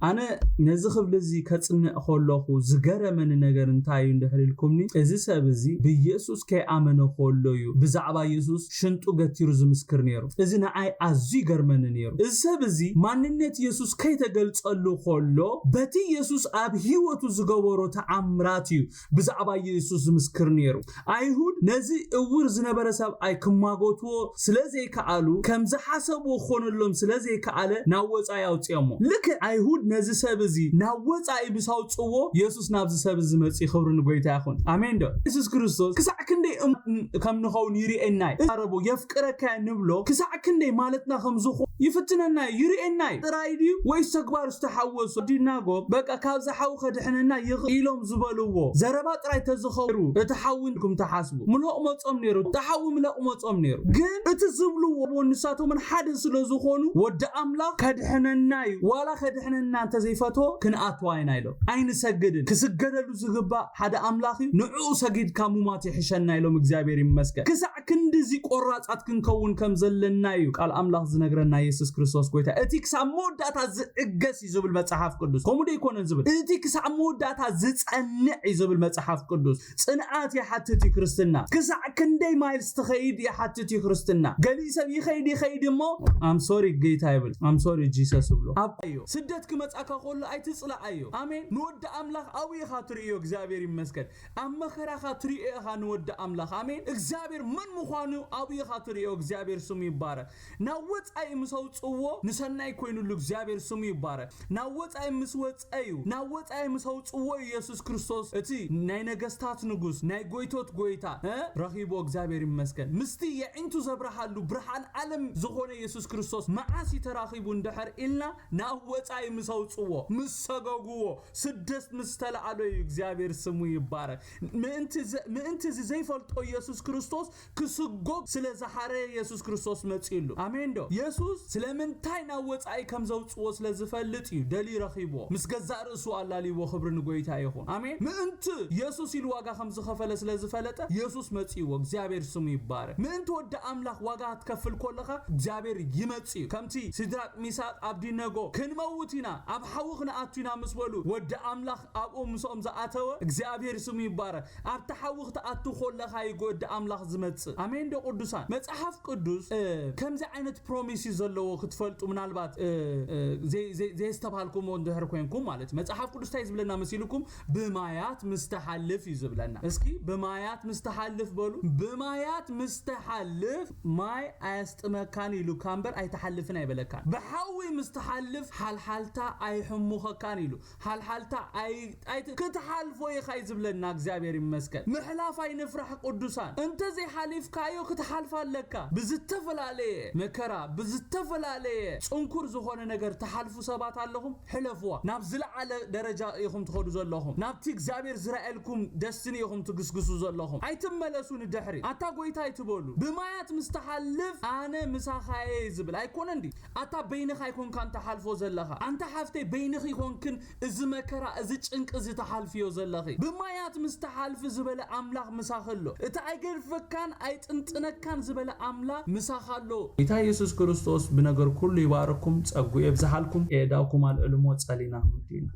ኣነ ነዚ ክፍሊ እዚ ከጽንዕ ከለኹ ዝገረመኒ ነገር እንታይ እዩ እንድሕር ኢልኩምኒ? እዚ ሰብ እዚ ብኢየሱስ ከይኣመነ ከሎ እዩ ብዛዕባ ኢየሱስ ሽንጡ ገቲሩ ዝምስክር ነይሩ። እዚ ንዓይ ኣዝዩ ይገርመኒ ነይሩ። እዚ ሰብ እዚ ማንነት ኢየሱስ ከይተገልጸሉ ከሎ በቲ ኢየሱስ ኣብ ህይወቱ ዝገበሮ ተኣምራት እዩ ብዛዕባ ኢየሱስ ዝምስክር ነይሩ። ኣይሁድ ነዚ እውር ዝነበረ ሰብኣይ ክማጎትዎ ስለ ዘይከኣሉ፣ ከም ዝሓሰብዎ ክኾነሎም ስለ ዘይከኣለ ናብ ወጻኢ ኣውጽኦሞ። ልክዕ ኣይሁድ ነዚ ሰብ እዚ ናብ ወጻኢ ምስ ኣውጽዎ፣ ኢየሱስ ናብዚ ሰብ እዚ መጺኡ። ክብሪ ንጎይታ ይኹን። ኣሜን ዶ? ኢየሱስ ክርስቶስ ክሳዕ ክንደይ እም-፣ ከም ንኸውን ይርእየና እዩ። እዛረቦ የፍቅረካ እየ ንብሎ ክሳዕ ክንደይ ማለትና ከም ዝኾ ይፍትነና እዩ፣ ይርእየና እዩ። ጥራይ ድዩ ወይስ ተግባር ዝተሓወሱ? ዲናጎ በቃ ካብዚ ሓዊ ከድሕነና ይኽእል ኢሎም ዝበልዎ ዘረባ ጥራይ ተዝኸሩ እቲ ሓዊ ንኩም ትሓስቡ ምለቕ መጾም ነይሩ፣ እቲ ሓዊ ምለቕ መጾም ነይሩ። ግን እቲ ዝብልዎ ንሳቶምን ሓደ ስለ ዝኾኑ ወዲ ኣምላኽ ከድሕነና እዩ፣ ዋላ ከድሕነና እንተዘይፈትዎ ክንኣትዋ ኢና ኢሎም። ኣይንሰግድን። ክስገደሉ ዝግባእ ሓደ ኣምላኽ እዩ፣ ንዕኡ ሰጊድካ ሙማት ይሕሸና ኢሎም። እግዚኣብሔር ይመስገን። ክሳዕ ክንድዚ ቆራጻት ክንከውን ከም ዘለና እዩ ቃል ኣምላኽ ዝነግረና። ኢየሱስ ክርስቶስ ጎይታ። እቲ ክሳብ መወዳእታ ዝዕገስ እዩ ዝብል መጽሓፍ ቅዱስ። ከምኡ ዶ ኣይኮነን ዝብል? እቲ ክሳብ መወዳእታ ዝጸንዕ እዩ ዝብል መጽሓፍ ቅዱስ። ጽንዓት ይሓትት እዩ ክርስትና። ክሳዕ ክንደይ ማይልስ ትኸይድ ይሓትት እዩ ክርስትና። ገሊእ ሰብ ይኸይድ ይኸይድ እሞ ኣም ሶሪ ጌታ ይብል፣ ኣም ሶሪ ጂሰስ ይብሎ። ኣብ ኣዮ ስደት ክመጻካ ከሎ ኣይትጽላኣዮ። ኣሜን። ንወዲ ኣምላኽ ኣብኡ ኢኻ ትርእዮ። እግዚኣብሔር ይመስገን። ኣብ መከራኻ ትርእዮ ኢኻ ንወዲ ኣምላኽ። ኣሜን። እግዚኣብሔር መን ምዃኑ ኣብኡ ኢኻ ትርእዮ። እግዚኣብሔር ስሙ ይባረክ። ናብ ወጻኢ ምስ ኣውጽዎ ንሰናይ ኮይኑሉ። እግዚኣብሔር ስሙ ይባረክ። ናብ ወጻኢ ምስ ወጸዩ፣ ናብ ወጻኢ ምስ ኣውጽዎ ኢየሱስ ክርስቶስ እቲ ናይ ነገስታት ንጉስ፣ ናይ ጎይቶት ጎይታ፣ እ፣ ረኺቦ። እግዚኣብሔር ይመስገን። ምስቲ የዒንቱ ዘብርሃሉ ብርሃን ዓለም ዝኾነ ኢየሱስ ክርስቶስ መዓስ እዩ ተራኺቡ እንድሕር ኢልና፣ ናብ ወጻኢ ምስ ኣውጽዎ፣ ምስ ሰገግዎ፣ ስደት ምስ ተለዓሎ እዩ። እግዚኣብሔር ስሙ ይባረክ። ምእንቲ ዘ-፣ ምእንቲ እዚ ዘይፈልጦ ኢየሱስ ክርስቶስ ክስጎግ ስለ ዝሓረ ኢየሱስ ክርስቶስ መጺኡሉ። ኣሜን ዶ? ኢየሱስ ስለምንታይ ናብ ወጻኢ ከም ዘውጽዎ ስለ ዝፈልጥ እዩ ደልዩ ረኺብዎ። ምስ ገዛእ ርእሱ ኣላልይዎ። ክብሪ ንጎይታ ይኹን። ኣሜን። ምእንቲ ኢየሱስ ኢሉ ዋጋ ከም ዝኸፈለ ስለ ዝፈለጠ ኢየሱስ መጺእዎ። እግዚኣብሔር ስሙ ይባረክ። ምእንቲ ወዲ ኣምላኽ ዋጋ ክትከፍል ከለኻ እግዚኣብሔር ይመጽእ እዩ። ከምቲ ሲድራቅ፣ ሚሳቅ፣ ኣብዲነጎ ክንመውት ኢና፣ ኣብ ሓዊ ክንኣቱ ኢና ምስ በሉ ወዲ ኣምላኽ ኣብኡ ምስኦም ዝኣተወ እግዚኣብሔር ስሙ ይባረክ። ኣብቲ ሓዊ ክትኣቱ ከለኻ እዩ ወዲ ኣምላኽ ዝመጽእ። ኣሜን ዶ ቅዱሳን? መጽሓፍ ቅዱስ፣ እ፣ ከምዚ ዓይነት ፕሮሚስ እዩ ዘለዎ ክትፈልጡ ምናልባት፣ እ፣ እ፣ ዘይ-፣ ዘይ-፣ ዘየስተብሃልኩምዎ እንድሕር ኮይንኩም ማለት እዩ። መጽሓፍ ቅዱስ እንታይ ዝብለና መሲልኩም? ብማያት ምስተሓልፍ እዩ ዝብለና። እስኪ ብማያት ምስተሓልፍ በሉ። ብማያት ምስተሓልፍ ማይ ኣያስጥመካን ኢሉ እካ እምበር ኣይትሓልፍን ኣይበለካን። ብሓዊ ምስተሓልፍ ሓልሓልታ ኣይሕሙኸካን ኢሉ። ሓልሓልታ ኣይ-፣ ኣይ-፣ ክትሓልፎ ኢኻ እዩ ዝብለና። እግዚኣብሔር ይመስገን። ምሕላፍ ኣይንፍራሕ ቅዱሳን። እንተዘይሓሊፍካዮ ክትሓልፍ ኣለካ። ብዝተፈላለየ መከራ፣ ብዝተፈላለየ ጽንኩር ዝኾነ ነገር ትሓልፉ ሰባት ኣለኹም፣ ሕለፍዋ። ናብ ዝለዓለ ደረጃ ኢኹም ትኸዱ ዘለኹም። ናብቲ እግዚኣብሔር ዝረኣየልኩም ደስትኒ ኢኹም ትግስግሱ ዘለኹም። ኣይትመለሱ ንድሕሪ። ኣታ ጎይታ ኣይትበሉ። ብማያት ምስተሓልፍ ኣነ ምሳኻየ ዝብል ኣይኮነን ድዩ? ኣታ በይንኻ ኣይኮንካን ትሓልፎ ዘለኻ። ኣንታ ሓፍተይ በይንኺ ይኮንክን እዚ መከራ፣ እዚ ጭንቂ፣ እዚ ትሓልፍዮ ዘለኺ። ብማያት ምስተሓልፊ ዝበለ ኣምላኽ ምሳኺ ኣሎ። እቲ ኣይገድፈካን ኣይጥንጥነካን ዝበለ ኣምላኽ ምሳኻ ኣሎ። ጌታ ኢየሱስ ክርስቶስ ብነገር ኩሉ ይባርኩም፣ ጸጉ የብዝሓልኩም፣ የእዳውኩም ኣልዕልሞ፣ ጸሊና ክንዲ ኢና።